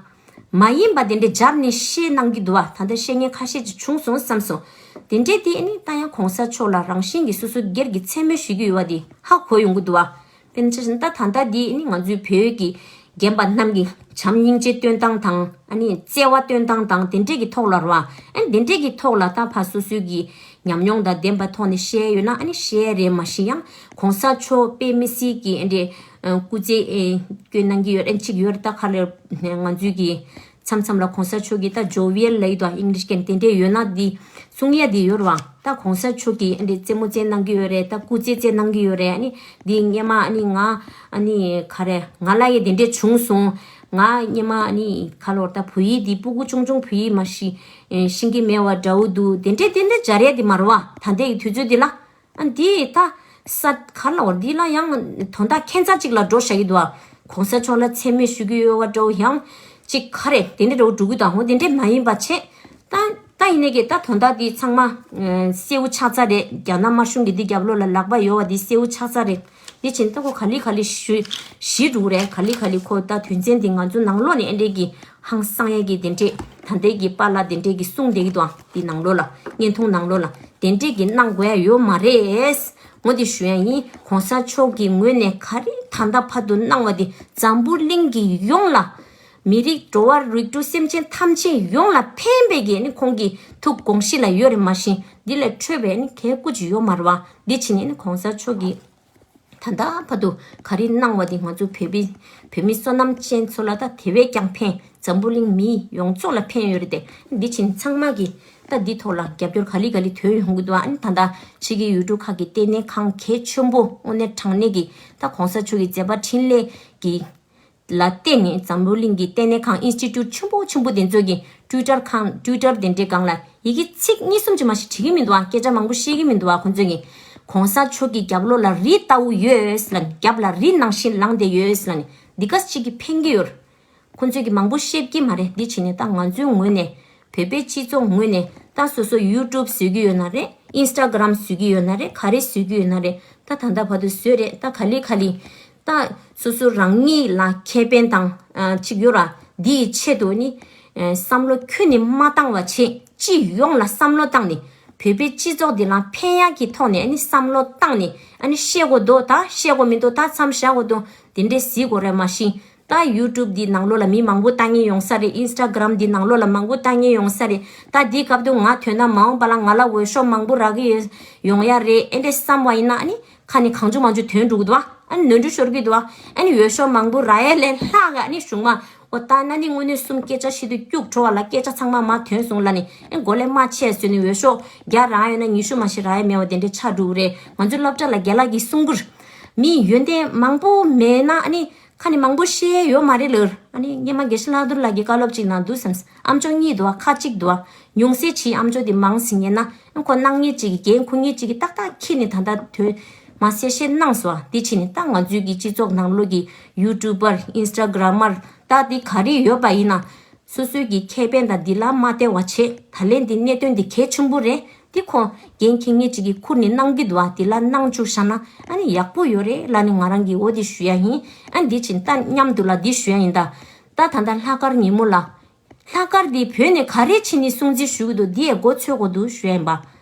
མ་ཡིན་པ་དེ་འདྲའི་སྦྱར་ནས་བཤད་གནང་གི་འདུག་བ། ད་ལྟ་བཤད་མཁན་ཁ་ཤས་ཅིག་བྱུང་སོང་བསམ་སོང་། དེ་འདྲའི་དེ་ནི་ད་ཡང་གོང་ས་མཆོག་ལ་རང་བཞིན་གྱིས་སོ་སོ་སྒེར་གྱི་མཚན་སྨོད་ཞུ་གི་ཡོད་བ་དེ་ཧ་གོ་ཡོང་གི་འདུག་བ། དཔེར་ན་ཆ་བཞག་ན་ད་ད་ལྟ་འདི་ནི་ང་ཚོའི་བོད་ཀྱི་རྒན་པ་རྣམས་ཀྱི་བྱམས་སྙིང་རྗེ་སྟོན་སྟངས་དང་ཨ་ནི་བརྩེ་བ་སྟོན་སྟངས་དང་དེ་འདྲས་ཀྱི་ཐོག་ལ་རེད་བ། ཨ་ནི་དེ་འདྲས་ཀྱི་ཐོག་ལ་ད་ཕར་སོ་སོའི་གི་ཉམས་མྱོང་དང་ལྡན་པ་ཐོག་ནས་བཤད་ཡོད་ན་ཨ་ནི་བཤད་རེད། མ་གཞི་ཡང་གོང་ས་མཆོག་དཔེ་མི་སྲིད་ཀྱི་ཨ་འདྲས་སྐུ་ཚེ་སྐྱོན་གནང་གི་ཡོད། ཨ་ནི་གཅིག་ཡོད་རེད། ད་ག་ལེར་ང་ཚོའི་གི་མཚམས་མཚམས་ལ་གོང་ས་མཆོག་གི་ད་ཇོ་ཝི་ཡལ་ལབ་ཀྱི་འདུག་ཨིང་ལིཤ་སྐད་དེ་འདྲས་ཡོད་ན་འདི་གསུང་ཡ་དེ་ཡོད་རེད་བ། ད་གོང་ས་མཆོག་གི་ཨ་འདྲས་རྩེད་མོ་རྩེ་གནང་གི་ཡོད་རེད། ད་སྐུ་རྩེད་རྩེ་གནང་གི་ཡོད་རེད། ཨ་ནི་འདི་སྔོན་མ་ཨ་ནི་ང་ཨ་ནི་ག་རེ་ང་ལ་ཡི་དེ་འདྲས་བྱུང་སོང་། ང་སྔོན་མ་ཨ་ནི་ག་ལོར་ད་བོད་ཡིག་འདི་སྤུ་གུ་ཆུང་ཆུང་བོད་ཡིག་མ་ཤེས་ཤེས་ཀྱི་མེད་བ་འདྲ་བོ་འདུག་དེ་འདྲས་དེ་འདྲས་སྦྱར་ཡ་དེ་མ་རེད་བ། ད་ལྟའི་གི་དུས་ཚོད་འདི་ལ། ཨ་འདི་ད་ས་ག་ལ་བར་འདི་ལ་ཡང་དོན་དག་ཁྱད་མཚར་ཅིག་ལ་འགྲོ་བཞག་གི་འདུག་ཨ། གོང་ས་མཆོག་ལ་མཚན་སྨད་ཞུ་གི་ཡོད་བ་འདྲ་བོ་ཡང་ཅིག་ག་རེ་དེ་འདྲ་འདྲ་བོ་འགྲོ་གི་དང་འོ་དེ་འདྲས་མ་ཡིན་པ་བྱས། ད་ད་ཡིན་ནའི་གི་ད་དོན་དག་འདི་ཚང་མ་གསལ་བོ་ཆགས་ཚར་རེད། རྒྱ་ནག་དམར་གཞུང་གི་འདི་རྒྱབ་ལོགས་ལ་ལག་པ་ཡོད་བ་འདི་གསལ་བོ་ཆགས་ཚར་རེད། འདི་བྱས་ད་ཁོ་ག་ལེ་ག་ལེ་ཞུ་ཞི་འགྲོ་གི་རེད། ག་ལེ་ག་ལེ་ཁོ་ད་དོན་ཚན་འདི་ང་ཚོ་ནང་ལོགས་ནས་ཨེ་འདྲས་ཀྱི་ཧང་སང་ཡས་ཀྱི་དེ་འདྲས་ད་ལྟའི་གི་པཱ་ལགས་དེ་འདྲས་ཀྱི་གསུང་བསྡད་ཀྱི་འདུག་ཨ། དེ་ནང་ལོགས་ལ་བརྙན་ཐུང་ནང་ལོགས་ལ་དེ་འདྲས་ཀྱི་གནང་དགོས་ཡ་ཡོད་མ་རེད། ངོ་དེ་ཞུ་ཡ་ཡིན། གོང་ས་མཆོག་གི་ངོས་ནས་ག་རེ་ད་ལྟ་བར་དུ་གནང་བ་དེ་འཛམ་བུ་གླིང་གི་ཡོངས་ལ་མི་རིགས་འགྲོ་བ་རིགས་དྲུག་སེམས་ཅན་ཐམས་ཅད་ཡོངས་ལ་ཕན་པའི་གི་ནི་ཁོང་གི་ཐུགས་དགོངས་གཞི་ལ་ཡོད་རེད། མ་གཞི་འདི་ལས་འཕྲོས་པའི་ནི་གལ་ཀུ་ཅི་ཡོད་མ་རེད་བ། འདི་ཕྱིན་ནས་ནི་གོང་ས་མཆོག་གི་ད་ལྟ་བར་དུ་ག་རེ་གནང་བ་དེ་ང་ཚོ་བོད་པའི་བོད་མི་བསོད་ནམས་ཅན་ཚོ་ལ་ད་དེ་བས་ཀྱང་ཕན། འཛམ་བུ་གླིང་མི་ཡོངས་རྫོགས་ལ་ཕན་ཡོད་རེད་དེ། འདི་ཕྱིན་ཚང་མ་གིས་ད་འདི་ཐོག་ལ་རྒྱབ་སྐྱོར་ག་ལེ་ག་ལེ་ཐོན་ཡོང་གི་འདུག་ཨ་ནི་ད་ལྟ་ཕྱི་རྒྱལ་ཡུལ་གྲུ་ཁག་གི་ལྟེ་གནས་ཁང་གལ་ཆེན་པོ་དངོས་གནས་དྲང་གནས་ཀྱི་ད་གོང་ས་མཆོག་གི་མཛད་པ་འཕྲིན་ལས་ཀྱི་ལ་བརྟེན་ནས་འཛམ་བུ་གླིང་གི་ལྟེ་གནས་ཁང་ཨིན་སི་ཊི་ཊུཊ་ཆེན་པོ་ཆེན་པོ་དེ་ཚོ་གི་ཊུའི་ཊར་ཁང་ཊུའི་ཊར་དེ་འདྲའི་སྒང་ལ་ཡི་གེ་ཚིག་གཉིས་གསུམ་ཅིག་མ་ཞིག་བྲིས་ཀྱི་མི་འདུག་ཨ། སྐད་ཆ་མང་པོ་བཤད་ཀྱི་མི་འདུག་ཨ། ཁོང་ཚོས་ཀྱི་གོང་ས་མཆོག་གི་རྒྱབ་ལོགས་ལ་རི་ལྟ་བུ་ཡོད་ལབ་ནས། རྒྱབ་ལ་རི་ནང་བཞིན་ལངས་བསྡད་ཡོད་ལབ་ནས་འདི་ག་ཅིག་གི་ཕན་གྱི་ཡོད། ཁོང་ཚོས་ཀྱི་མང་པོ་བཤད་ཀྱི་མ་རེད། འདི་བྱས་ནས་ད་ང་ཚོའི་ངོས་ནས་བོད་པའི་སྤྱི་ཚོགས་ངོས་ནས་ད་སོ་སོ་ཡུ་ཊུབ་བཟོ་གི་ཡོད་ན་རེད། ཨིན་སི་ཊ་གྷི་རམ་བཟོ་གི་ཡོད་ན་རེད། ག་རེ་བཟོ་གི་ཡོད་ན་རེད། ད་ད་ལྟ་བར་དུ་བཟོས་རེད། ད་ག་ལེ་ག་ལེ་ ད་སོ་སོ་རང་ཉིད་ལ་ཁེ་ཕན་དང་ཨ་ཅིག་ཡོད་ར། འདི་ཡི་ཆེད་དུ་ནི་ཨ་བསམ་བློ་ཁྱོན་ནས་མ་བཏང་བ་བྱས། སྤྱི་ཡོངས་ལ་བསམ་བློ་བཏང་ནས་བོད་པའི་སྤྱི་ཚོགས་འདི་ལ་ཕན་ཡག་གི་ཐོག་ནས་ཨ་ནི་བསམ་བློ་བཏང་ནས། ཨ་ནི་བཤད་དགོས་འདུག་ད་བཤད་དགོས་མི་འདུག་ད་མཚམས་བཞག་དགོས་འདུག་དེ་འདྲས་གཟིགས་དགོས་རེད། མ་གཞི་ད་ཡུ་ཊུབ་འདི་ནང་ལོགས་ལ་མི་མང་པོ་ལྟ་མཁན་ཡོང་ས་རེད། ཨིན་སི་ཊ་གྷི་རམ་འདི་ནང་ལོགས་ལ་མང་པོ་ལྟ་མཁན་ཡོང་ས་རེད། ད་འདི་སྐབས་དུ་ང་ཐོན་ན་མ་འོངས་པ་ལ་ང་ལ་འོས་ཤོག་མང་པོ་རག་གི་ཡོད་ཡོང་ཡ་རེད། ཨེ་འདྲས་བསམ་བ་ཡིན་ན་ཨ་ནི་ཁ་ནས་གང་བྱུང་མང་བྱུང་ཐོན་འགྲོ་གི་འདུག་ཨ་ནི་ནོར་འཁྲུལ་ཤོར་གི་འདུག་ཨ་ནི་འོས་ཤོག་མང་པོ་རག་ཡ་ལས་ལྷག་ག་ཨ་ནི་གཞུག་མ་འོ་ད་ན་ནི་དངོས་གནས་གསུམ་སྐད་ཆ་བཤད་དུས་སྐྱུག་བྲོ་བ་ལ་སྐད་ཆ་ཚང་མ་མ་ཐོན་སོང་ལ་ནི་ཨེ་མགོ་ལས་མ་ཆད་ཟོས་ནས་འོས་ཤོག་བརྒྱ་རག་ཡོད་ན་ཉི་ཤུ་མ་ཞིག་རག་ཡ་མེད་པ་དེ་འདྲའི་ཆགས་འགྲོ་གི་རེད། ང་ཚོའི་སློབ་གྲྭ་ལ་རྒན་ལགས་ཀྱིས་གསུང་གི་རེད། མི་ཡོན་ཏན་མང་པོ་མེད་ན་ཨ་ནི་ཁ་ནས་མང་པོ་བཤད་ཡ་ཡོད་མ་རེད་ལབ། ཨ་ནི་སྔོན་མ་དགེ་བཤེས་ལྷག་རྡོར་ལགས་ཀྱིས་བཀའ་སློབ་ཅིག་གནང་འདུག་བསམ། ཨ་མཆོག་གཉིས་འདུག་བ། ཁ་གཅིག་འདུག་བ། ཉུང་ཤས་ཅིག་ཨ་མཆོག་དེ་མང་ཟིན་ཡིན་ན་ཨ་ཁོ་གནང་མཁན་ཅིག་གི་འགན་འཁུར་མཁན་ཅིག་གིས་ཏག་ཏག་འཁྱེར་ནས་ད་ལྟ་དོན་མ་གསལ་བཤད་གནང་སོང་བ། དེ་ཕྱིན་ནས་ད་ང་ཚོའི་གི་སྤྱི་ཚོགས་ནང་ལོགས་ཀྱི་ཡུ་ཊུབ་པར་ཨིན་སི་ཊ་གྷི་རམ་མར་ད་དེ་ག་རེ་ཡོད་པ་ཡིན་ན། སོ་སོའི་གི་ཁེ་ཕན་དང་འདི་ལ་མ་བལྟ་བ་བྱས། ད་ལན་འདི་གནད་དོན་འདི་གལ་ཆེན་པོ་རེད། འདི་ཁོ་འགན་འཁྱེར་མཁན་ཅིག་གིས་ཁུར་ནས་གནང་གི་འདུག་བ། འདི་ལ་གནང་བཅུག་བཞག་ན་ཨ་ནི་ཡག་པོ་ཡོད་རེད་ལབ་ནས་ང་རང་གིས་འོ་འདི་ཞུ་ཡ་ཡིན། ཨ་འདི་ཕྱིན་ད་མཉམ་དུ་ལ་འདི་ཞུ་ཡ་ཡིན་ད། ད་ད་ལྟ་ལྷག་དཀར་ཉིན་མོ་ལ། ལྷག་དཀར་འདི་བོད་ནས་ག་རེ་བྱས་ནས་སྲུང་བརྩི་ཞུ་གི་འདུག་འདི་ཡས་མགོ་ཚོད་དགོས་འདུག་ཞུ་ཡ་ཡིན་པ།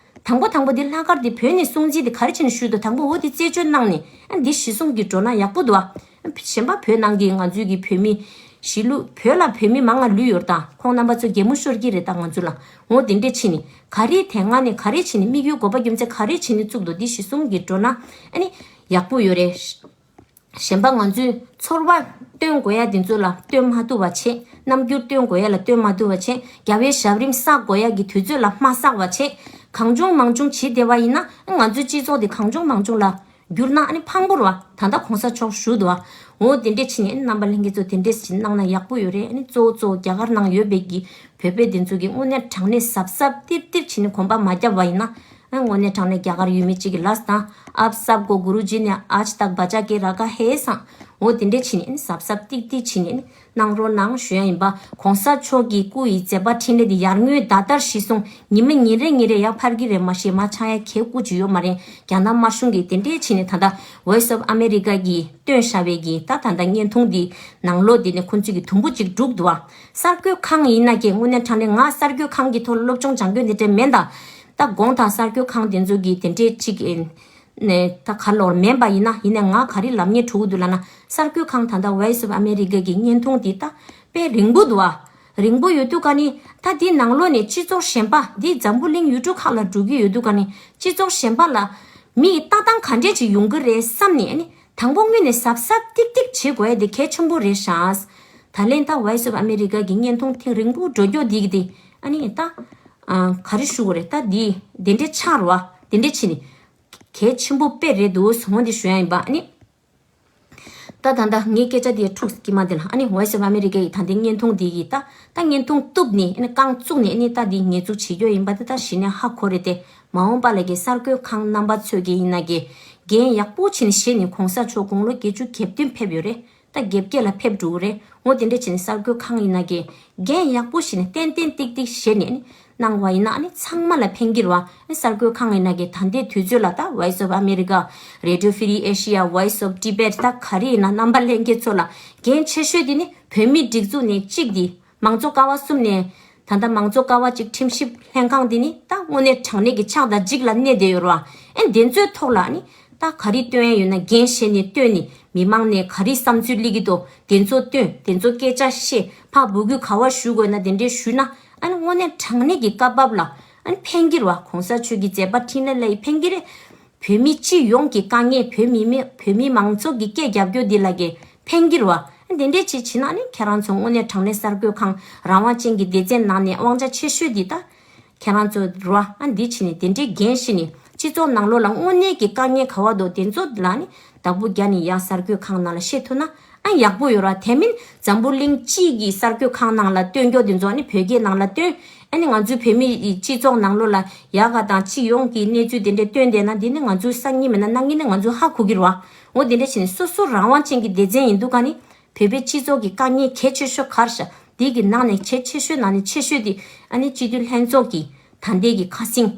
དང་པོ་དང་པོ་འདི་ལྷག་དཀར་འདི་བོད་ནས་སྲུང་བརྩི་འདི་ག་རེ་བྱས་ནས་ཞུ་འདུག་དང་པོ་འོ་འདི་རྩད་གཅོད་གནང་ནས་ཨ་འདི་གཞི་བཟུང་གི་འགྲོ་ན་ཡག་པོ་འདུག་ཨ། གཞན་པ་བོད་ནང་གི་ང་ཚོའི་གི་བོད་མི་གཞིས་ལུས་བོད་ལ་བོད་མི་མང་ང་ལུས་ཡོད་ད། ཁོང་རྣམ་པ་ཚོ་གད་མོ་ཤོར་གྱི་རེད་ད་ང་ཚོ་ལ། འོ་དེ་འདྲས་བྱས་ནས་ག་རེ་དེ་སྔ་ནས་ག་རེ་བྱས་ནས་དམིགས་ཡུལ་དགོས་པ་རྒྱུ་མཚན་ག་རེ་བྱས་ནས་བཙུགས་འདུག་འདི་གཞི་བཟུང་གི་འགྲོ་ན་ཨ་ནི་ཡག་པོ་ཡོད་རེད། གཞན་པ་ང་ཚོས་ཚོར་བ་སྟོན་དགོས་ཡ་དེ་ཚོ་ལ་སྟོན་མ་ཐུབ་པ་བྱས། རྣམ་འགྱུར་སྟོན་དགོས་ཡ་ལ་སྟོན་མ་ཐུབ་པ་བྱས། རྒྱལ་བའི་ཞབས་རིམ་བསགས་དགོས་ཡ་གི་དུས་ཚོད་ལ་མ་བསགས་པ་བྱས། གང་བྱུང་མང་བྱུང་བྱེད་བསྡད་པ་ཡིན་ན་ང་ཚོའི་སྤྱི་ཚོགས་དེ་གང་བྱུང་མང་བྱུང་ལ་བསྒྱུར་ན་ཨ་ནི་ཕངས་པོ་རེད་བ། ད་ལྟ་གོང་ས་མཆོག་ཞུ་འདུག་བ། འོ་དེ་འདྲས་བྱས་ནས་རྣམ་པ་ལྷན་རྒྱས་ཚོ་དེ་འདྲས་བྱས་གནང་ན་ཡག་པོ་ཡོད་རེད། ཨ་ནི་གཙོ་བོ་གཙོ་བོ་རྒྱ་གར་ནང་ཡོད་པའི་གི་བོད་པའི་དེ་ཚོ་གི་དངོས་གནས་དྲང་གནས་གཟབ་གཟབ་ཏིར་ཏིར་བྱས་ནས་གོམ་པ་མ་བརྒྱབ་པ་ཡིན་ན། ཨ་དངོས་གནས་དྲང་གནས་རྒྱ་གར་ཡུལ་མི་གཅིག་གི་ལས་དང་། ཨབ་སབ་གོ་གུ་རུ་ཇི་ནེ་ཨཇ་དག་བ་ཅག་གེ་ར་ག་ཧེ་སང་། འོ་དེ་འདྲས་བྱས་ནས་ཨ་ནི་གཟབ་གཟབ་ཏིག་ཏིག་བྱས་ནས་ཨ་ནི་གནང་རོགས་གནང་ཞུ་ཡ་ཡིན་པ། གོང་ས་མཆོག་གི་སྐུ་ཡི་མཛད་པ་འཕྲིན་ལས་འདི་ཡར་ངོའི་ཟླ་ལྟར་གཞི་བཟུང་། ཉི་མ་ཉིན་རེ་ཉིན་རེ་ཡར་འཕར་གྱི་རེད། མ་གཞི་མ་ཆག་ཡ་གལ་སྐུ་ཅིག་ཡོད་མ་རེད། རྒྱ་ནག་དམར་གཞུང་གིས་དེ་འདྲས་བྱས་ནས་ད་ལྟ་Voice of America གིས་བཏོན་བཞག་པའི་གི་ད་ད་ལྟ་བརྙན་ཐུང་འདི་ནང་ལོགས་འདི་ནས་ཁོང་ཚོས་གི་དུམ་བུ་གཅིག་བསྒྲུགས་འདུག་བ། གསར་འགོད་ཁང་ཡིན་ན་ཀྱེ་དངོས་གནས་དྲང་གནས་ང་གསར་འགོད་ཁང་གི་ཐོག་ལ་སློབ་སྦྱོང་སྦྱང་རྒྱུ་འདི་འདྲས་མེད་ད། ད་དགོངས་དག་གསར་འགོད་ཁང་དེ་ཚོ་གི་དེ་འདྲས་གཅིག་ཨེ་ནས་ད་ག་ལོར་མེད་པ་ཡིན་ན། ཡིན་ནའི་ང་ག་རེ་ལབ་སྙིང་བྲོ་གི་འདུག་ལབ་ན། གསར་འགོད་ཁང་ད་ལྟ་Voice of America གི་བརྙན་ཐུང་འདི་ད་དཔེ་རིང་པོ་འདུག་བ། རིང་པོ་ཡོད་དུས་ག་ནི་ད་འདི་ནང་ལོགས་ནས་སྤྱི་ཚོགས་གཞན་པ་འདི་འཛམ་བུ་གླིང་ཡུལ་གྲུ་ཁག་ལ་འགྲོ་གི་ཡོད་དུས་ག་ནི་སྤྱི་ཚོགས་གཞན་པ་ལ་མི་ཡི་ལྟ་སྟངས་ག་འདྲས་ཅིག་ཡོང་གི་རེད་བསམ་ནས་ཨ་ནི་དང་པོ་དངོས་ནས་གཟབ་གཟབ་ཏིག་ཏིག་བྱེད་དགོས་ཡ་དེ་གལ་ཆེན་པོ་རེད་ཤག་ད་ལན་ད་Voice of America གི་བརྙན་ཐུང་ཐེངས་རིང་པོ་འགྲོ་རྒྱུ་འདི་གི་དེ་ཨ་ནི་ད་ཨ་ག་རེ་ཞུ་དགོས་རེད། ད་འདི་དེ་འདྲས་ཆགས་རེད་བ། དེ་འདྲས་བྱས་ནས་གལ་ཆེན་པོ་དཔེ་རེད་འདུག་ཟེར་འོ་འདི་ཞུ་ཡ་ཡིན་པ། ཨ་ནི་ད་ད་ད་ངའི་སྐད་ཆ་དེ་འཁྲུགས་ཀྱི་མ་དེ་ལ། ཨ་ནི་Voice of America ཡི་ད་ལྟའི་བརྙན་ཐུང་འདི་གི་ད་ད་བརྙན་ཐུང་གཏུབ་ནས་ཨ་ནི་རྐང་བཙུགས་ནས་ཨ་ནི་ད་འདི་ཉེས་འཛུགས་བྱེད་རྒྱུ་ཡིན་པ་དེ་ད་གཞི་ནས་ཧ་གོ་རེད་དེ། མ་འོངས་པ་ལ་གི་གསར་འགོད་ཁང་རྣམ་པ་ཚོས་གི་ཡིན་ན་གི་འགན་ཡག་པོ་བྱས་ནས་བཞེས་ནས་གོང་ས་མཆོག་དགུང་ལོ་བརྒྱད་ཅུ་གྱ་བདུན་ཕེབས་ཡོད་རེད། ད་བརྒྱད་བརྒྱད་ལ་ཕེབས་འགྲོ་གི་རེད། འོ་དེ་འདྲ་བྱས་ནས་གསར་འགོད་ཁང་ཡིན་ན་གི་འགན་ཡག་པོ་བཞེས་ནས་ཏན་ཏན་ཏིག་ཏིག་བཞེས་ནས་ཨ་ནི་གནང་བ་ཡིན་ན་ཨ་ནི་ཚང་མ་ལ་ཕན་གྱི་རེད་བ། ཨ་ནི་གསར་འགོད་ཁང་ཡིན་ན་གི་ད་ལྟའི་དུས་ཚོད་ལ་ད་Voice of America, Radio Free Asia, Voice of Tibet ད་ག་རེ་ཡིན་ན་རྣམ་པ་ལྷན་རྒྱས་ཚོ་ལ་འགན་ཆེ་ཤོས་དེ་ནི་བོད་མིའི་སྒྲིག་འཛུགས་ནས་གཅིག་དེ་མང་གཙོ་ཀ་བ་གསུམ་ནས། ད་ལྟ་མང་གཙོ་ཀ་བ་གཅིག་ཁྲིམས་ཞིབ་ལྷན་ཁང་འདི་ནི་ད་དངོས་གནས་དྲང་གནས་ཀྱི་ཕྱག་དང་ལྗིད་ལ་གནས་བསྡད་ཡོད་རེད་བ། ཨེ་འདི་ཚོའི་ཐོག་ལ་ནི་ད་ག་རེ་སྟོན་ཡ་ཡོད་ན་འགན་བཞེས་ནས་སྟོན་ནས་མི་མང་ནས་ག་རེ་བསམ་ཚུལ་སླེབས་ཀྱི་འདུག་དེ་ཚོ་སྟོན། དེ་ཚོ་སྐད་ཆ་བཤད། ཕར་འབོད་སྐུལ་ག་བ་ཞུ་དགོས་ན་དེ་འདྲས་ཞུས་ན་ཨ་ནི་དངོས་གནས་དྲང་གནས་ཀྱི་སྐབས་བབ་ལ་ཨ་ནི་ཕན་གྱི་རེད་བ། གོང་ས་མཆོག་གི་མཛད་པ་འཕྲིན་ལས་ལ་ཡི་ཕན་གྱི་རེད། བོད་མི་སྤྱི་ཡོངས་ཀྱི་དཀའ་ངལ། བོད་མི་མི་བོད་མི་མང་ཚོགས་ཀྱི་སྐད་རྒྱབ་སྐྱོར་འདི་ལ་གི་ཕན་གྱི་རེད་བ། དེ་འདྲས་ཅིག་བྱས་ན་ནི་ཁྱེད་རང་ཚོ་དངོས་གནས་དྲང་གནས་གསར་འགོད་ཁང་རང་དབང་ཅན་གྱི་སྡེ་ཚན་ནང་ནས་དབང་ཆ་ཆེ་ཤོས་འདི་ད་ཁྱེད་རང་ཚོ་རེད་བ། ཨ་འདི་བྱས་ནས་དེ་འདྲས་འགན་བཞེས་ནས་སྤྱི་ཚོགས་ནང་ལོགས་ལ་དངོས་གནས་ཀྱི་དཀའ་ངལ་ག་བ་འདུག་དེ་ཚོ་ལ་ནི་བདག་པོ་རྒྱག་ནས་ཡ་གསར་འགོད་ཁང་ནང་ལ་བཤད་ཐུབ་ན། ཨ་ཡག་པོ་ཡོད་ར། དེ་མིན་འཛམ་བུ་གླིང་སྤྱི་གི་གསར་འགོད་ཁང་ནང་ལ་སྟོན་རྒྱུ་དེ་ཚོ་ཨ་ནི་བོད་སྐད་ནང་ལ་སྟོན། ཨ་ནི་ང་ཚོའི་བོད་མི་སྤྱི་ཚོགས་ནང་ལོགས་ལ་ཡག་ག་དང་སྤྱི་ཡོངས་ཀྱི་གནས་ཚུལ་དེ་འདྲ་སྟོན་བསྡད་ན་འདི་ནི་ང་ཚོའི་སང་ཉིན་མིན་ན་གནངས་ཉིན་ནི་ང་ཚོ་ཧ་གོ་གི་རེད་བ། འོ་དེ་འདྲ་བྱས་ནས་སོ་སོ་རང་དབང་ཅན་གྱི་སྡེ་ཚན་ཡིན་དུས་ག་ནི་བོད་པའི་སྤྱི་ཚོགས་ཀྱི་དཀའ་ངལ་གལ་ཆེ་ཤོས་ག་རེ་ཤག་འདི་གི་ནང་ནས་གལ་ཆེ་ཤོས་ནང་ནས་ཆེ་ཤོས་དེ་ཨ་ནི་སྤྱི་འཐུས་ལྷན་ཚོགས་ཀྱི་ད་ལྟའི་གི་ཁ་སང་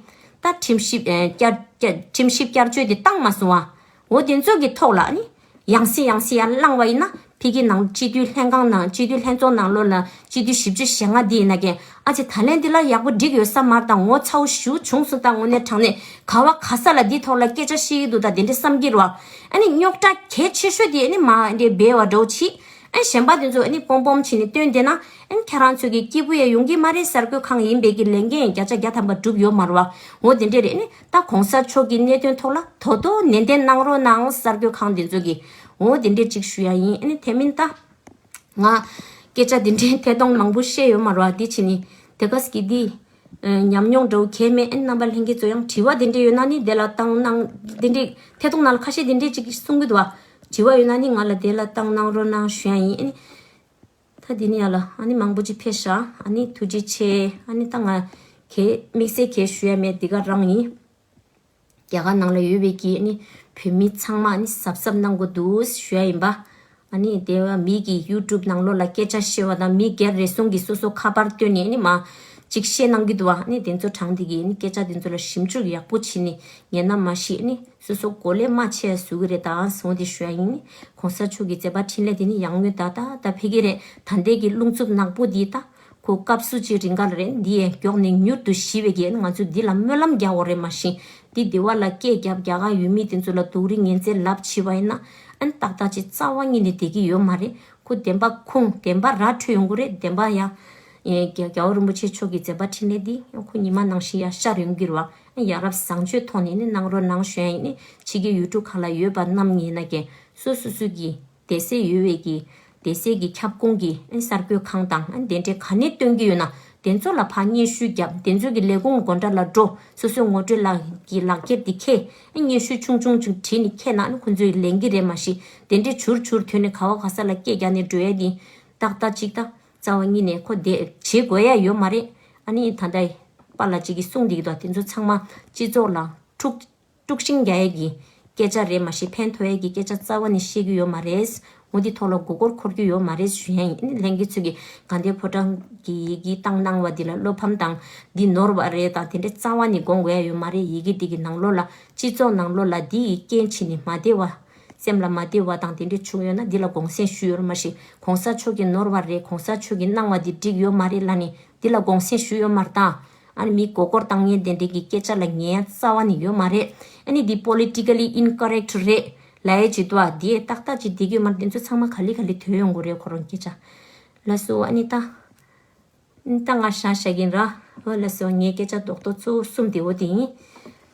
ད་ཁྲིམས་ཞིབ་ཨ་བསྐྱར་བསྐྱར་ཁྲིམས་ཞིབ་བསྐྱར་བཅོས་དེ་བཏང་མ་སོང་བ། འོ་དེ་ཚོ་གི་ཐོག་ལ་ཨ་ནི་ ཡང་སེ་ཡང་སེ་ཡར་བླངས་པ་ཡིན་ན་ཕ་གི་ནང་སྤྱི་འཐུས་ལྷན་ཁང་ནང་སྤྱི་འཐུས་ལྷན་ཚོགས་ནང་ལོགས་ལ་སྤྱི་འཐུས་བཞི་བཅུ་ཞེ་ལྔ་འདི་ཡིན་ན་ཀྱང་ཨ་ཅེ་ད་ལན་འདི་ལ་ཡག་པོ་འགྲིག་ཡོད་ས་མ་རེད། ད་ངོ་ཚ་བོ་ཞེ་པོ་བྱུང་སོང་། ད་དངོས་གནས་དྲང་གནས་ག་བ་ག་ས་ལ་འདི་ཐོག་ལ་སྐད་ཆ་བཤད་ཀྱི་འདུག་ད་དེ་འདྲ་བསམ་གྱི་རེད་བ། ཨ་ནི་རྙོག་དྲ་གལ་ཆེ་ཤོས་དེ་ཨ་ནི་མ་འདྲེ་སྦས་པ་འདྲ་བོ་བྱེད། ཨ་ནི་གཞན་པ་དེ་ཚོ་ཨ་ནི་སྤོམ་སྤོམ་བྱས་ནས་སྟོན་བསྡད་ན་ཨ་ནི་ཁྱེད་རང་ཚོ་གི་སྐྱིད་པོ་ཡང་ཡོང་གི་མ་རེད། གསར་འགོད་ཁང་ཡིན་པའི་གི་ལས་འགན་བརྒྱ་ཆ་བརྒྱ་ཐམ་པ་འགྲུབ་ཡོད་མ་རེད་བ། འོ་དེ་འདྲས་རེད། ཨ་ནི་ད་གོང་ས་མཆོག་གི་གནད་དོན་ཐོག་ལ་དོ་དོ་ནན་ཏན་གནང་རོགས་གནང་། གསར་འགོད་ཁང་དེ་ཚོ་གི་འོ་དེ་འདྲས་ཅིག་ཞུ་ཡ་ཡིན། ཨ་ནི་དེ་མིན་ད་ང་སྐད་ཆ་དེ་འདྲའི་ཐད་གཏོང་མང་པོ་བཤད་ཡོད་མ་རེད་བ། དེ་བྱས་ནས་དེ་ག་སྐྱིད་དེ་ཉམས་མྱོང་འདྲ་བོ་གས་མེད། ཨ་ནི་རྣམ་པ་ལྷན་རྒྱས་ཚོ་ཡང་དྲི་བ་དེ་འདྲས་ཡོད་ན་ནི་དེ་ལ་བཏང་གནང་། དེ་འདྲས་ཐད་གཏོང་ནང་ལ་ཁ་ཤས་དེ་འདྲས་ཅིག་གསུང་གི་འདུག་བ། དྲི་བ་ཡོད་ན་ནི་ང་ལ་དེ་ལ་བཏང་གནང་རོགས་གནང་ཞུ་ཡ་ཡིན། ཨ་ནི་ད་དེ་ནི་ཡ་ལ་ཨ་ནི་མང་པོ་ཅིག་ཕེབས་ཤག་ཨ་ནི་ཐུགས་རྗེ་ཆེ། ཨ་ནི་ད་ང་གས་དམིགས་བསལ་གས་ཞུ་ཡ་མེད། འདི་ག་རང་ཡིན། རྒྱ་གར་ནང་ལ་ཡོད་པའི་གི་ཨ་ནི་བོད་མི་ཚང་མ་ཨ་ནི་གཟབ་གཟབ་གནང་དགོས་འདུག་ཞུ་ཡ་ཡིན་པ། ཨ་ནི་དེ་བ་མི་གི་ཡུ་ཊུབ་ནང་ལོགས་ལ་སྐད་ཆ་བཤད་པ་དང་མི་སྒེར་རེ་ཟུང་གི་སོ་སོ་ཁ་པར་བཏོན་ནས་ཨ་ནི་མ་ཅིག་བཤད་གནང་གི་འདུག་བ། ཨ་ནི་དེ་ཚོ་དྲངས་དེ་གི་ཨ་ནི་སྐད་ཆ་དེ་ཚོ་ལ་ཞིབ་འཇུག་ཡག་པོ་བྱས་ནས་ཉན་ན་མ་ཤེས་ཨ་ནི། སོ་སོ་མགོ་ལས་མ་ཆེ་བཟོ་གི་རེད། ད་སོང་དེ་ཞུ་ཡ་ཡིན། གོང་ས་མཆོག་གི་མཛད་པ་འཕྲིན་ལས་དེ་ནི་ཡང་སྔོན་ད་ད་ད་ཕེབས་ཀྱི་རེད། ད་ལྟའི་གི་རླུང་འཚུབ་ནག་པོ་འདི་ད་ཁོ་སྐབས་སུ་ཅིག་རིང་ག་ལ་རེད། འདི་ཡས་མགྱོགས་ནས་མྱུར་དུ་ཞི་བའི་གི་ང་ཚོ་འདི་ལ་སྨོན་ལམ་རྒྱག་དགོས་རེད། མ་གཞི་འདི་འདི་བ་ལ་སྐད་རྒྱབ་རྒྱ་གར་ཡུལ་མི་དེ་ཚོ་ལ་སྡུག་རུས་ངན་ཚད་ལབ་བྱས་པ་ཡིན་ན་ཨ་ནི་ཏག་ཏག་ཅིག་རྩ་བ་ཉིད་ནས་བསྡད་ཀྱི་ཡོད་མ་རེད། ཁོ་བདེན་པ་ཁུངས་བདེན་པ་ར་འཕྲོད་ཡོང་གི་རེད། བདེན་པ་ཡ། ཨེ་རྒྱ་རྒྱལ་བ་རིན་པོ་ཆེ་མཆོག་གི་མཛད་པ་འཕྲིན་ལས་འདི་ཁོ་ཉི་མ་ནང་བཞིན་ཡ་ཤར་ཡོང་གི་རེད་བ། ཡ་རབས་བཟང་སྤྱོད་ཐོག་ནས་ནི་གནང་རོགས་གནང་ཞུ་ཡ་ཡིན། ནི་ཕྱི་རྒྱལ་ཡུལ་གྲུ་ཁག་ལ་ཡོད་པ་རྣམས་ཡིན་ན་ཀྱང་སོ་སོ་སོ་གི་སྡེ་སྲིད་ཡོད་པའི་གི་སྡེ་སྲིད་ཀྱི་ཁྱབ་ཁོངས་ཀྱི་ཨེ་གསར་འགོད་ཁང་དང་ཨེ་དེ་འདྲའི་ག་ནས་སྟོན་གྱི་ཡོད་ན་དེ་ཚོ་ལ་ཕར་སྙན་ཞུ་བརྒྱབ། དེ་ཚོ་གི་ལས་ཁུངས་སྒོ་འགྲམ་ལ་འགྲོ། སོ་སོའི་ངོ་སྤྲོད་ལག་གི་ལག་འཁྱེར་འདི་འཁྱེར་ཨེ་སྙན་ཞུ་ཆུང་ཆུང་ཅིག་བྲིས་ནས་འཁྱེར་ན་ཨ་ནི་ཁོ་ཚོས་ལེན་གྱི་རེད། མ་གཞི་དེ་འདྲའི་བྱུར་བྱུར་ཐོན་ནས་ག་བ་ག་ས་ལ་སྐད་རྒྱག་ནས་འགྲོ་ཡ་འདི་ཏག་ཏག་ཅིག་ད་རྩ་བ་ཉིད་ནས་ཁོ་དེ་བྱེད་དགོས་ཡ་ཡོད་མ་རེད། ཨ་ནི་ད་ལྟ་པཱ་ལགས་ཅིག་གིས་གསུངས་འདི་གི་འདུག་དེ་ཚོ་ཚང་མ་སྤྱི་ཚོགས་ལ་དཀྲུག་དཀྲུག་ཤིང་རྒྱག་ཡས་ཀྱི་སྐད་ཆ་རེད། མ་གཞི་ཕན་ཐོགས་ཡས་ཀྱི་སྐད་ཆ་རྩ་བ་ནས་བཤད་ཀྱི་ཡོད་མ་རེད། འོ་འདི་ཐོག་ལ་མགོ་སྐོར་འཁོར་རྒྱུ་ཡོད་མ་རེད་ཞུ་ཡ་ཡིན། ཨ་ནི་ལྷན་རྒྱས་ཚོས་ཀྱི་དགའ་ལྡན་ཕོ་བྲང་གི་ཡི་གེ་བཏང་གནང་བ་འདི་ལ་བློ་ཕམ་དང་འདི་ནོར་བ་རེད་དང་དེ་འདྲ་རྩ་བ་ནས་དགོངས་དགོས་ཡ་ཡོད་མ་རེད། ཡི་གེ་འདི་གི་ནང་ལོགས་ལ་སྤྱི་ཚོགས་ནང་ལོགས་ལ་འདི་ཡི་རྐྱེན་བྱས་ནས་མ་བདེ་བ། སེམས་ལ་མ་བདེ་བ་དང་དེ་འདྲ་བྱུང་ཡོད་ན་འདི་ལ་དགོངས་སེལ་ཞུས་ཡོད་མ་གཞི་གོང་ས་མཆོག་གི་ནོར་བ་རེད། གོང་ས་མཆོག་གི་གནང་བ་འདི་འགྲིག་ཡོད་མ་རེད་ལབ་ནས་འདི་ལ་དགོངས་སེལ་ཞུས་ཡོད་མ་རེད་ད། ཨ་ནི་མི་མགོ་སྐོར་བཏང་མཁན་དེ་འདྲ་གི་སྐད་ཆ་ལ་ཉན་ཡ་རྩ་བ་ནས་ཡོད་མ་རེད། ཨ་ནི་འདི་politically incorrect རེད་ལབ་ཡ་ཅིག་འདུག་ཨ། འདི་ཏག་ཏག་ཅིག་བསྡད་ཀྱི་ཡོད་མ་རེད། དེ་ཚོ་ཚང་མ་ག་ལེ་ག་ལེ་ཐོན་ཡོང་གི་རེད་ཁོ་རང་སྐད་ཆ། ལགས་སོ། ཨ་ནི་ད། ད་ང་ཧྲ་ཞ་གིན་ར། འོ་ལགས་སོ། ངའི་སྐད་ཆ་རྡོག་རྡོག་གཙོ་བོ་གསུམ་དེ་འོ་དེ་ཡིན།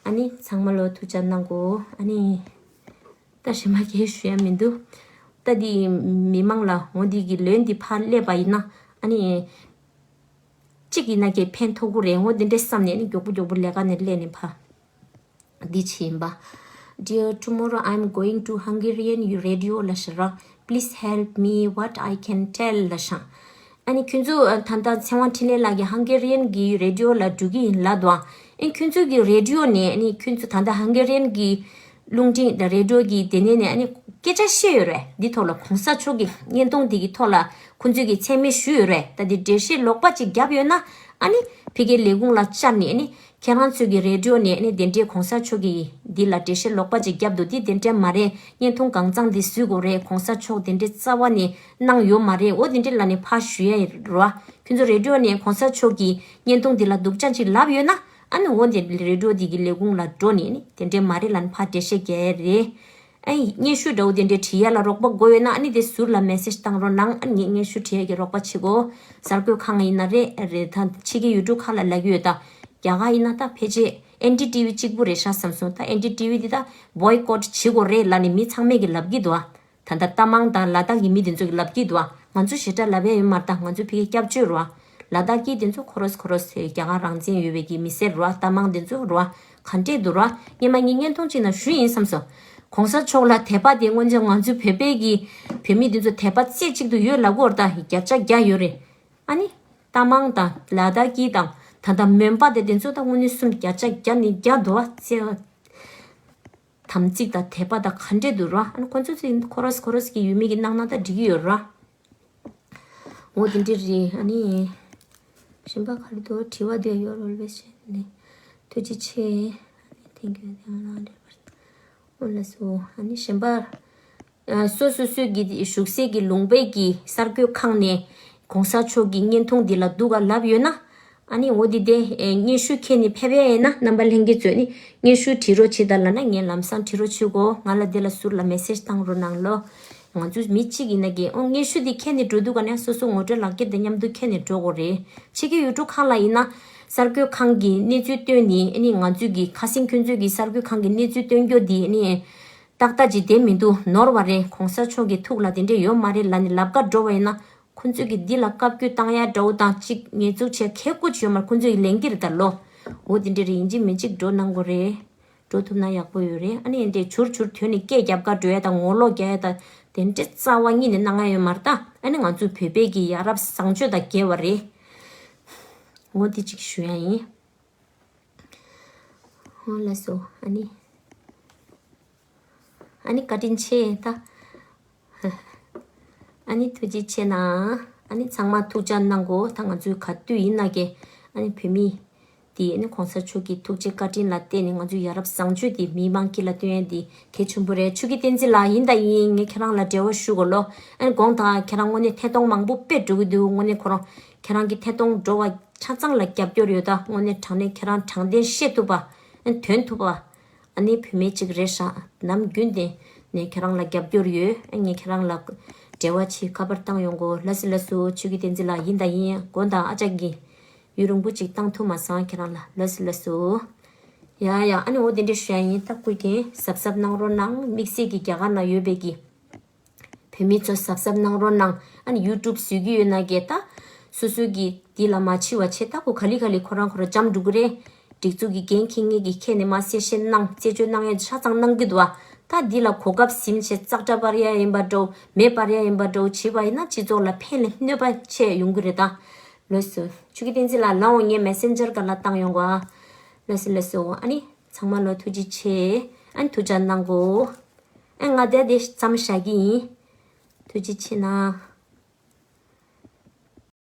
ཨ་ནི་ཚང་མ་ལོ་ཐུགས་ཅག་གནང་གོ། ཨ་ནི་ད་ཞེ་མ་གས་ཞུ་ཡ་མི་འདུག་ད་འདི་མི་མང་ལ་འོ་འདི་གི་ལན་འདི་ཕར་སླེབས་པ་ཡིན་ན་ཨ་ནི་གཅིག་ཡིན་ན་གས་ཕན་ཐོགས་ཀྱི་རེད། འོ་འདི་འདྲས་བསམ་ནས་ཨ་ནི་མགྱོགས་པོ་མགྱོགས་པོ་ལས་ཀ་ནས་སླེབས་ནས་ཕར། འདི་ཕྱིན་པ། Dear, tomorrow I'm going to Hungarian radio ལ་ཤ་ར། Please help me what I can tell ལ་ཤ། ཨ་ནི་ཁྱོད་ཚོ་ད་ལྟ་ཚེ་དབང་འཕྲིན་ལས་ལགས་ཀྱི་Hungarian གི་radio ལ་འགྲོ་གི་ཡིན་ལབ་འདུག་ཨ་ནི་ཁྱོད་ཚོ་གི་radio ནས་ཨ་ནི་ཁྱོད་ཚོ་ད་ལྟ་Hungarian གི་རླུང་འཕྲིན་དང་radio གི་དེ་ནས་ནས་ཨ་ནི་སྐད་ཆ་བཤད་ཡོད་རེད། འདི་ཐོག་ལ་གོང་ས་མཆོག་གི་བརྙན་ཐུང་འདི་གི་ཐོག་ལ་ཁོང་ཚོས་གི་མཚན་སྨད་ཞུས་ཡོད་རེད། ད་འདི་འགྲེལ་བཤད་ལོག་པ་ཅིག་བརྒྱབ་ཡོད་ན་ཨ་ནི་ཕ་གིའི་ལས་ཁུངས་ལ་བཅར་ནས་ཨ་ནི། ཁྱེད་རང་ཚོའི་གི་radio ནས་ནི་དེ་འདྲའི་གོང་ས་མཆོག་གི་འདི་ལ་འགྲེལ་བཤད་ལོག་པ་ཅིག་བརྒྱབ་འདུག་འདི་དེ་འདྲ་མ་རེད། བརྙན་ཐུང་གང་ཚང་འདི་བཟོས་དགོས་རེད། གོང་ས་མཆོག་དེ་འདྲའི་རྩ་བ་ནས་གནང་ཡོད་མ་རེད། འོ་དེ་འདྲ་ལ་ནི་ཕར་ཞུ་ཡ་རེད་བ། ཁྱོད་ཚོ་radio ནས་གོང་ས་མཆོག་གི་བརྙན་ཐུང་འདི་ལ་སྡུག་ཅག་ཅིག་ལབ་ཡོད་ན་ཨ་ནི་འོ་དེ་radio འདི་གི་ལས་ཁུངས་ལ་འགྲོ་ནས་ནི་དེ་འདྲ་མ་རེད་ལ་ནི་ཕར་འགྲེལ་བཤད་རྒྱག་ཡ་རེད། ཨ་ནི་སྙན་ཞུ་འདྲ་བོ་དེ་འདྲའི་བྲིས་ཡ་ལ་རོགས་པ་དགོས་ཡོད་ན་ཨ་ནི་དེ་ཟུར་ལ་message བཏང་རོགས་གནང་། ཨ་ནི་ངས་སྙན་ཞུ་བྲིས་ཡ་གི་རོགས་པ་བྱེད་དགོས། གསར་འགོད་ཁང་ཡིན་ན་རེད་རེད། ད་ཕྱི་རྒྱལ་ཡུལ་གྲུ་ཁག་ལ་ལབ་ཀྱི་ཡོད་ད། རྒྱ་གར་ཡིན་ན་ད་ཕལ་ཆེར་ཨེན་ཌི་ཊི་ཝི་གཅིག་པུ་རེད་ཤག་བསམ་སོང་། ད་ཨེན་ཌི་ཊི་ཝི་འདི་ད་boycott བྱེད་དགོས་རེད་ལབ་ནས་མི་ཚང་མས་ཀྱི་ལབ་ཀྱི་འདུག་ཨ། ད་ལྟ་རྟ་མང་དང་ལ་དྭགས་ཀྱི་མི་དེ་ཚོ་གི་ལབ་ཀྱི་འདུག་ཨ། ང་ཚོ་ཞེ་དྲག་ལབ་ཡ་ཡོད་མ་རེད། ད་ང་ཚོ་ཕ་གི་སྐྱབས་བཅོལ་རོ་ཨ། ལ་དྭགས་ཀྱི་དེ་ཚོ་ཁོ་རོས་ཁོ་རོས་རྒྱ་གར་རང་བཙན་ཡོད་པའི་གི་མི་སེར་རོ་ཨ། རྟ་མང་དེ་ཚོ་རོ་ཨ། ག་འདྲས་འདུག་རོ་ཨ། སྔོན་མ་ངས་བརྙན་ཐུང་གཅིག་ནང་ཞུས་ཡིན་བསམ་སོང་། གོང་ས་མཆོག་ལ་དད་པ་དེ་སྔོན་ཆད་ང་ཚོ་བོད་པའི་གི་བོད་མི་དེ་ཚོ་དད་པ་རྩེ་གཅིག་ཏུ་ཡོད་ལབ་དགོས་རེད། ད་བརྒྱ་ཆ་བརྒྱ་ཡོད་རེད། ཨ་ནི། རྟ་མང་དང་ལ་དྭགས་ཀྱི་དང་ད་ལྟ་མོན་པ་དེ་དེ་ཚོ་ད་དངོས་གནས་གསུམ་བརྒྱ་ཆ་བརྒྱ་ནས་བརྒྱ་འདུག་བ། བརྩེ་བ་དམ་ཚིག་དང་དད་པ་དང་ག་འདྲས་འདུག་ར། ཨ་ནི་ཁོ་ཚོ་ཚོ་ཁོ་རོས་ཁོ་རོས་ཀྱི་ཡུལ་མི་གི་གནང་ན་ད་འགྲིག་གི་ཡོད་ར། འོ་དེ་འདྲས་རེད། ཨ་ནི་གཞན་པ་ག་རེ་འདུག་དྲི་བ་དེ་ཡོད་རོལ་བས་བྱས་ནས་ཐུགས་རྗེ་ཆེ། ཨ་ནི་ཐེངས་གི་དེ་ང་ལ་འདྲེ་བར་འོ་ལ་སོ། ཨ་ནི་གཞན་པ། སོ་སོ་སོའི་གི་བཞུགས་སའི་གི་ལུང་པའི་གི་གསར་འགོད་ཁང་ནས་གོང་ས་མཆོག་གི་བརྙན་ཐུང་འདི་ལ་འདུག་ག་ལབ་ཡོད་ན། ཨ་ནི་འོ་འདི་དེ་སྙན་ཞུ་ཁྱེར་ནས་ཕེབས་ཡ་ཡིན་ན། རྣམ་པ་ལྷན་རྒྱས་ཚོས་ནི་སྙན་ཞུ་བྲིས་རོགས་བྱེད་ད་ལབ་ན། ངས་ལམ་སང་བྲིས་རོགས་བྱེད་གོ། ང་ལ་འདི་ལ་ཟུར་ལ་མེ་སེཇ་བཏང་རོགས་གནང་ལོ། ང་ཚོ་མི་གཅིག་ཡིན་ན་གི་ཨོ་སྙན་ཞུ་འདི་ཁྱེར་ནས་འགྲོ་དུས་ག་ནས་སོ་སོ་ངོ་སྤྲོད་ལག་འཁྱེར་དང་མཉམ་དུ་ཁྱེར་ནས་འགྲོ་དགོས་རེད། ཕྱི་གི་ཡུལ་གྲུ་ཁག་ལ་ཡིན་ན་གསར་འགོད་ཁང་གི་གནས་ཚུལ་བཏོན་ནི་ཨ་ནི་ང་ཚོས་གི་ཁ་སེང་ཁྱོད་ཚོས་གི་གསར་འགོད་ཁང་གི་གནས་ཚུལ་བཏོན་རྒྱུ་འདི་ཨ་ནི་ཏག་ཏག་ཅིག་བསྡད་མི་འདུག་ནོར་བ་རེད། གོང་ས་མཆོག་གི་ཐུགས་ལ་དེ་འདྲས་ཡོད་མ་རེད་ལབ་ནས་ལབ་ག་འགྲོ་བ་ཡིན་ན། ཁོ་ཚོས་གི་འདི་ལ་བཀའ་བཀྱོན་བཏང་ཡ་འདྲ་བོ་དང་གཅིག་ཉེས་འཛུགས་བྱས་ཁེ་ཀོ་ཅིག་ཡོད་མ་རེད། ཁོ་ཚོས་ལེན་གི་རེད་ད་ལོ། འོ་དེ་འདྲས་རེད། ཡིན་གཅིག་མིན་གཅིག་འགྲོ་གནང་དགོས་རེད། འགྲོ་ཐུབ་ན་ཡག་པོ་ཡོད་རེད། ཨ་ནི་འདྲས་བྱུར་བྱུར་དོན་ནི་སྐད་རྒྱབ་ག་འགྲོ་ཡ་དང་ངོ་ལོག་རྒྱག་ཡ་དང་དེ་འདྲས་རྩ་བ་ཉིད་ནས་གནང་ཡ་ཡོད་མ་རེད་ད། ཨ་ནི་ང་ཚོ་བོད་པའི་གི་ཡ་རབས་བཟང་སྤྱོད་དང་འགལ་བ་རེད། འོ་དེ་གཅིག་ཞུ་ཡ་ཡིན། འོ་ལགས་སོ། ཨ་ནི། ཨ་ནི་བཀའ་དྲིན་ཆེ་ད། ཨ་ནི་ཐུགས་རྗེ་ཆེ་གནང་། ཨ་ནི་ཚང་མ་ཐུགས་ཅག་གནང་གོ། ད་ང་ཚོའི་ག་དུས་ཡིན་ན་གི་ཨ་ནི་བོད་མི་དེ་ཨ་ནི་གོང་ས་མཆོག་གི་ཐུགས་རྗེ་བཀའ་དྲིན་ལ་བརྟེན་ནས་ང་ཚོའི་ཡ་རབས་བཟང་སྤྱོད་དེ་མི་མང་དཀྱིལ་ལ་སྟོན་ཡ་དེ་གལ་ཆེན་པོ་རེད། ཆོས་ཀྱི་བསྟན་འཛིན་ལགས། ཡིན་དང་ཡིན། ངས་ཁྱེད་རང་ལ་འབྲེལ་བ་ཞུ་དགོས་ལོ། ཨ་ནི་དགོངས་དག་ཁྱེད་རང་དངོས་གནས་ཐད་གཏོང་མང་པོ་དཔེ་འགྲོ་གི་འདུག་དངོས་གནས་ཁོ་རང་ཁྱེད་རང་གི་ཐད་གཏོང་འགྲོ་བ་ཆ་ཚང་ལ་རྒྱབ་སྐྱོར་ཡོད་ད། དངོས་གནས་དྲང་གནས་ཁྱེད་རང་དྲང་བདེན་བཤད་ཐུབ་པ། ཨ་ནི་དོན་ཐུབ་པ། ཨ་ནི་བུད་མེད་ཅིག་རེད་ཤག་ནམ་རྒྱུན་དེ་ནས་ཁྱེད་རང་ལ་རྒྱབ་སྐྱོར་ཡོད། ཨ་ངས་ཁྱེད་རང་ལ་འབྲེལ་བ་བྱེད། ཁ་པར་བཏང་ཡོང་གོ། ལགས་སོ་ལགས་སོ། ཆོས་ཀྱི་བསྟན་འཛིན་ལགས། ཡིན་དང་ཡིན། དགོངས་དག་ཨ་ཅག་གིས་ཡུན་རིང་པོ་ཅིག་བཏང་ཐུབ་མ་སོང་ཁྱེད་རང་ལ། ལགས་སོ་ལགས་སོ། ཡ་ཡ། ཨ་ནི་འོ་དེ་འདྲས་ཞུ་ཡ་ཡིན། ད་སྐུ་མཁྱེན་གཟབ་གཟབ་གནང་རོགས་གནང་། དམིགས་བསལ་གྱི་རྒྱ་གར་ན་ཡོད་པའི་གི་བོད་མི་ཚོ་གཟབ་གཟབ་གནང་རོགས་གནང་། ཨ་ནི་ཡུ་ཊུབ་བཟོ་གི་ཡོད་ན་གི་ད་སོ་སོ་གི་འདི་ལ་མ་འཆི་བ་བྱེད། ད་ཁོ་ག་ལེ་ག་ལེ་ཁོ་རང་ཁོ་རང་འཇམ་འགྲོ་གི་རེད། སྒྲིག་འཛུགས་ཀྱི་འགན་འཁྱེར་མཁན་གྱི་ཁྱེད་ནས་མ་གསལ་བཤད་གནང་། རྩད་གཅོད་གནང་ཡ་ཆ་ཚང་གནང་གི་འདུག་བ། ད་འདི་ལ་གོ་སྐབས་ཟིན་བྱས་ཙག་སྒྲ་སྤར་ཡ་ཡིན་པ་འདྲ་བོ། མེ་སྤར་ཡ་ཡིན་པ་འདྲ་བོ་བྱས་པ་ཡིན་ན་སྤྱི་ཚོགས་ལ་ཕན་ལས་གནོད་པ་ཆེ་ཡོང་གི་རེད་ད། ལགས་སོ། ཆོས་ཀྱི་བསྟན་འཛིན་ལགས། ལགས་འོང་། ངས་མེ་སེན་ཇར་སྒང་ལ་བཏང་ཡོང་གོ་ཨ། ལགས་སོ་ལགས་སོ། ཨ་ནི་ཚང་མ་ལོ་ཐུགས་རྗེ་ཆེ། ཨ་ནི་ཐུགས་ཅག་གནང་གོ། ཨ་ང་དེ་དེ་མཚམས་བཞག་གི་ཡིན། ཐུགས་རྗེ་ཆེ་གནང་།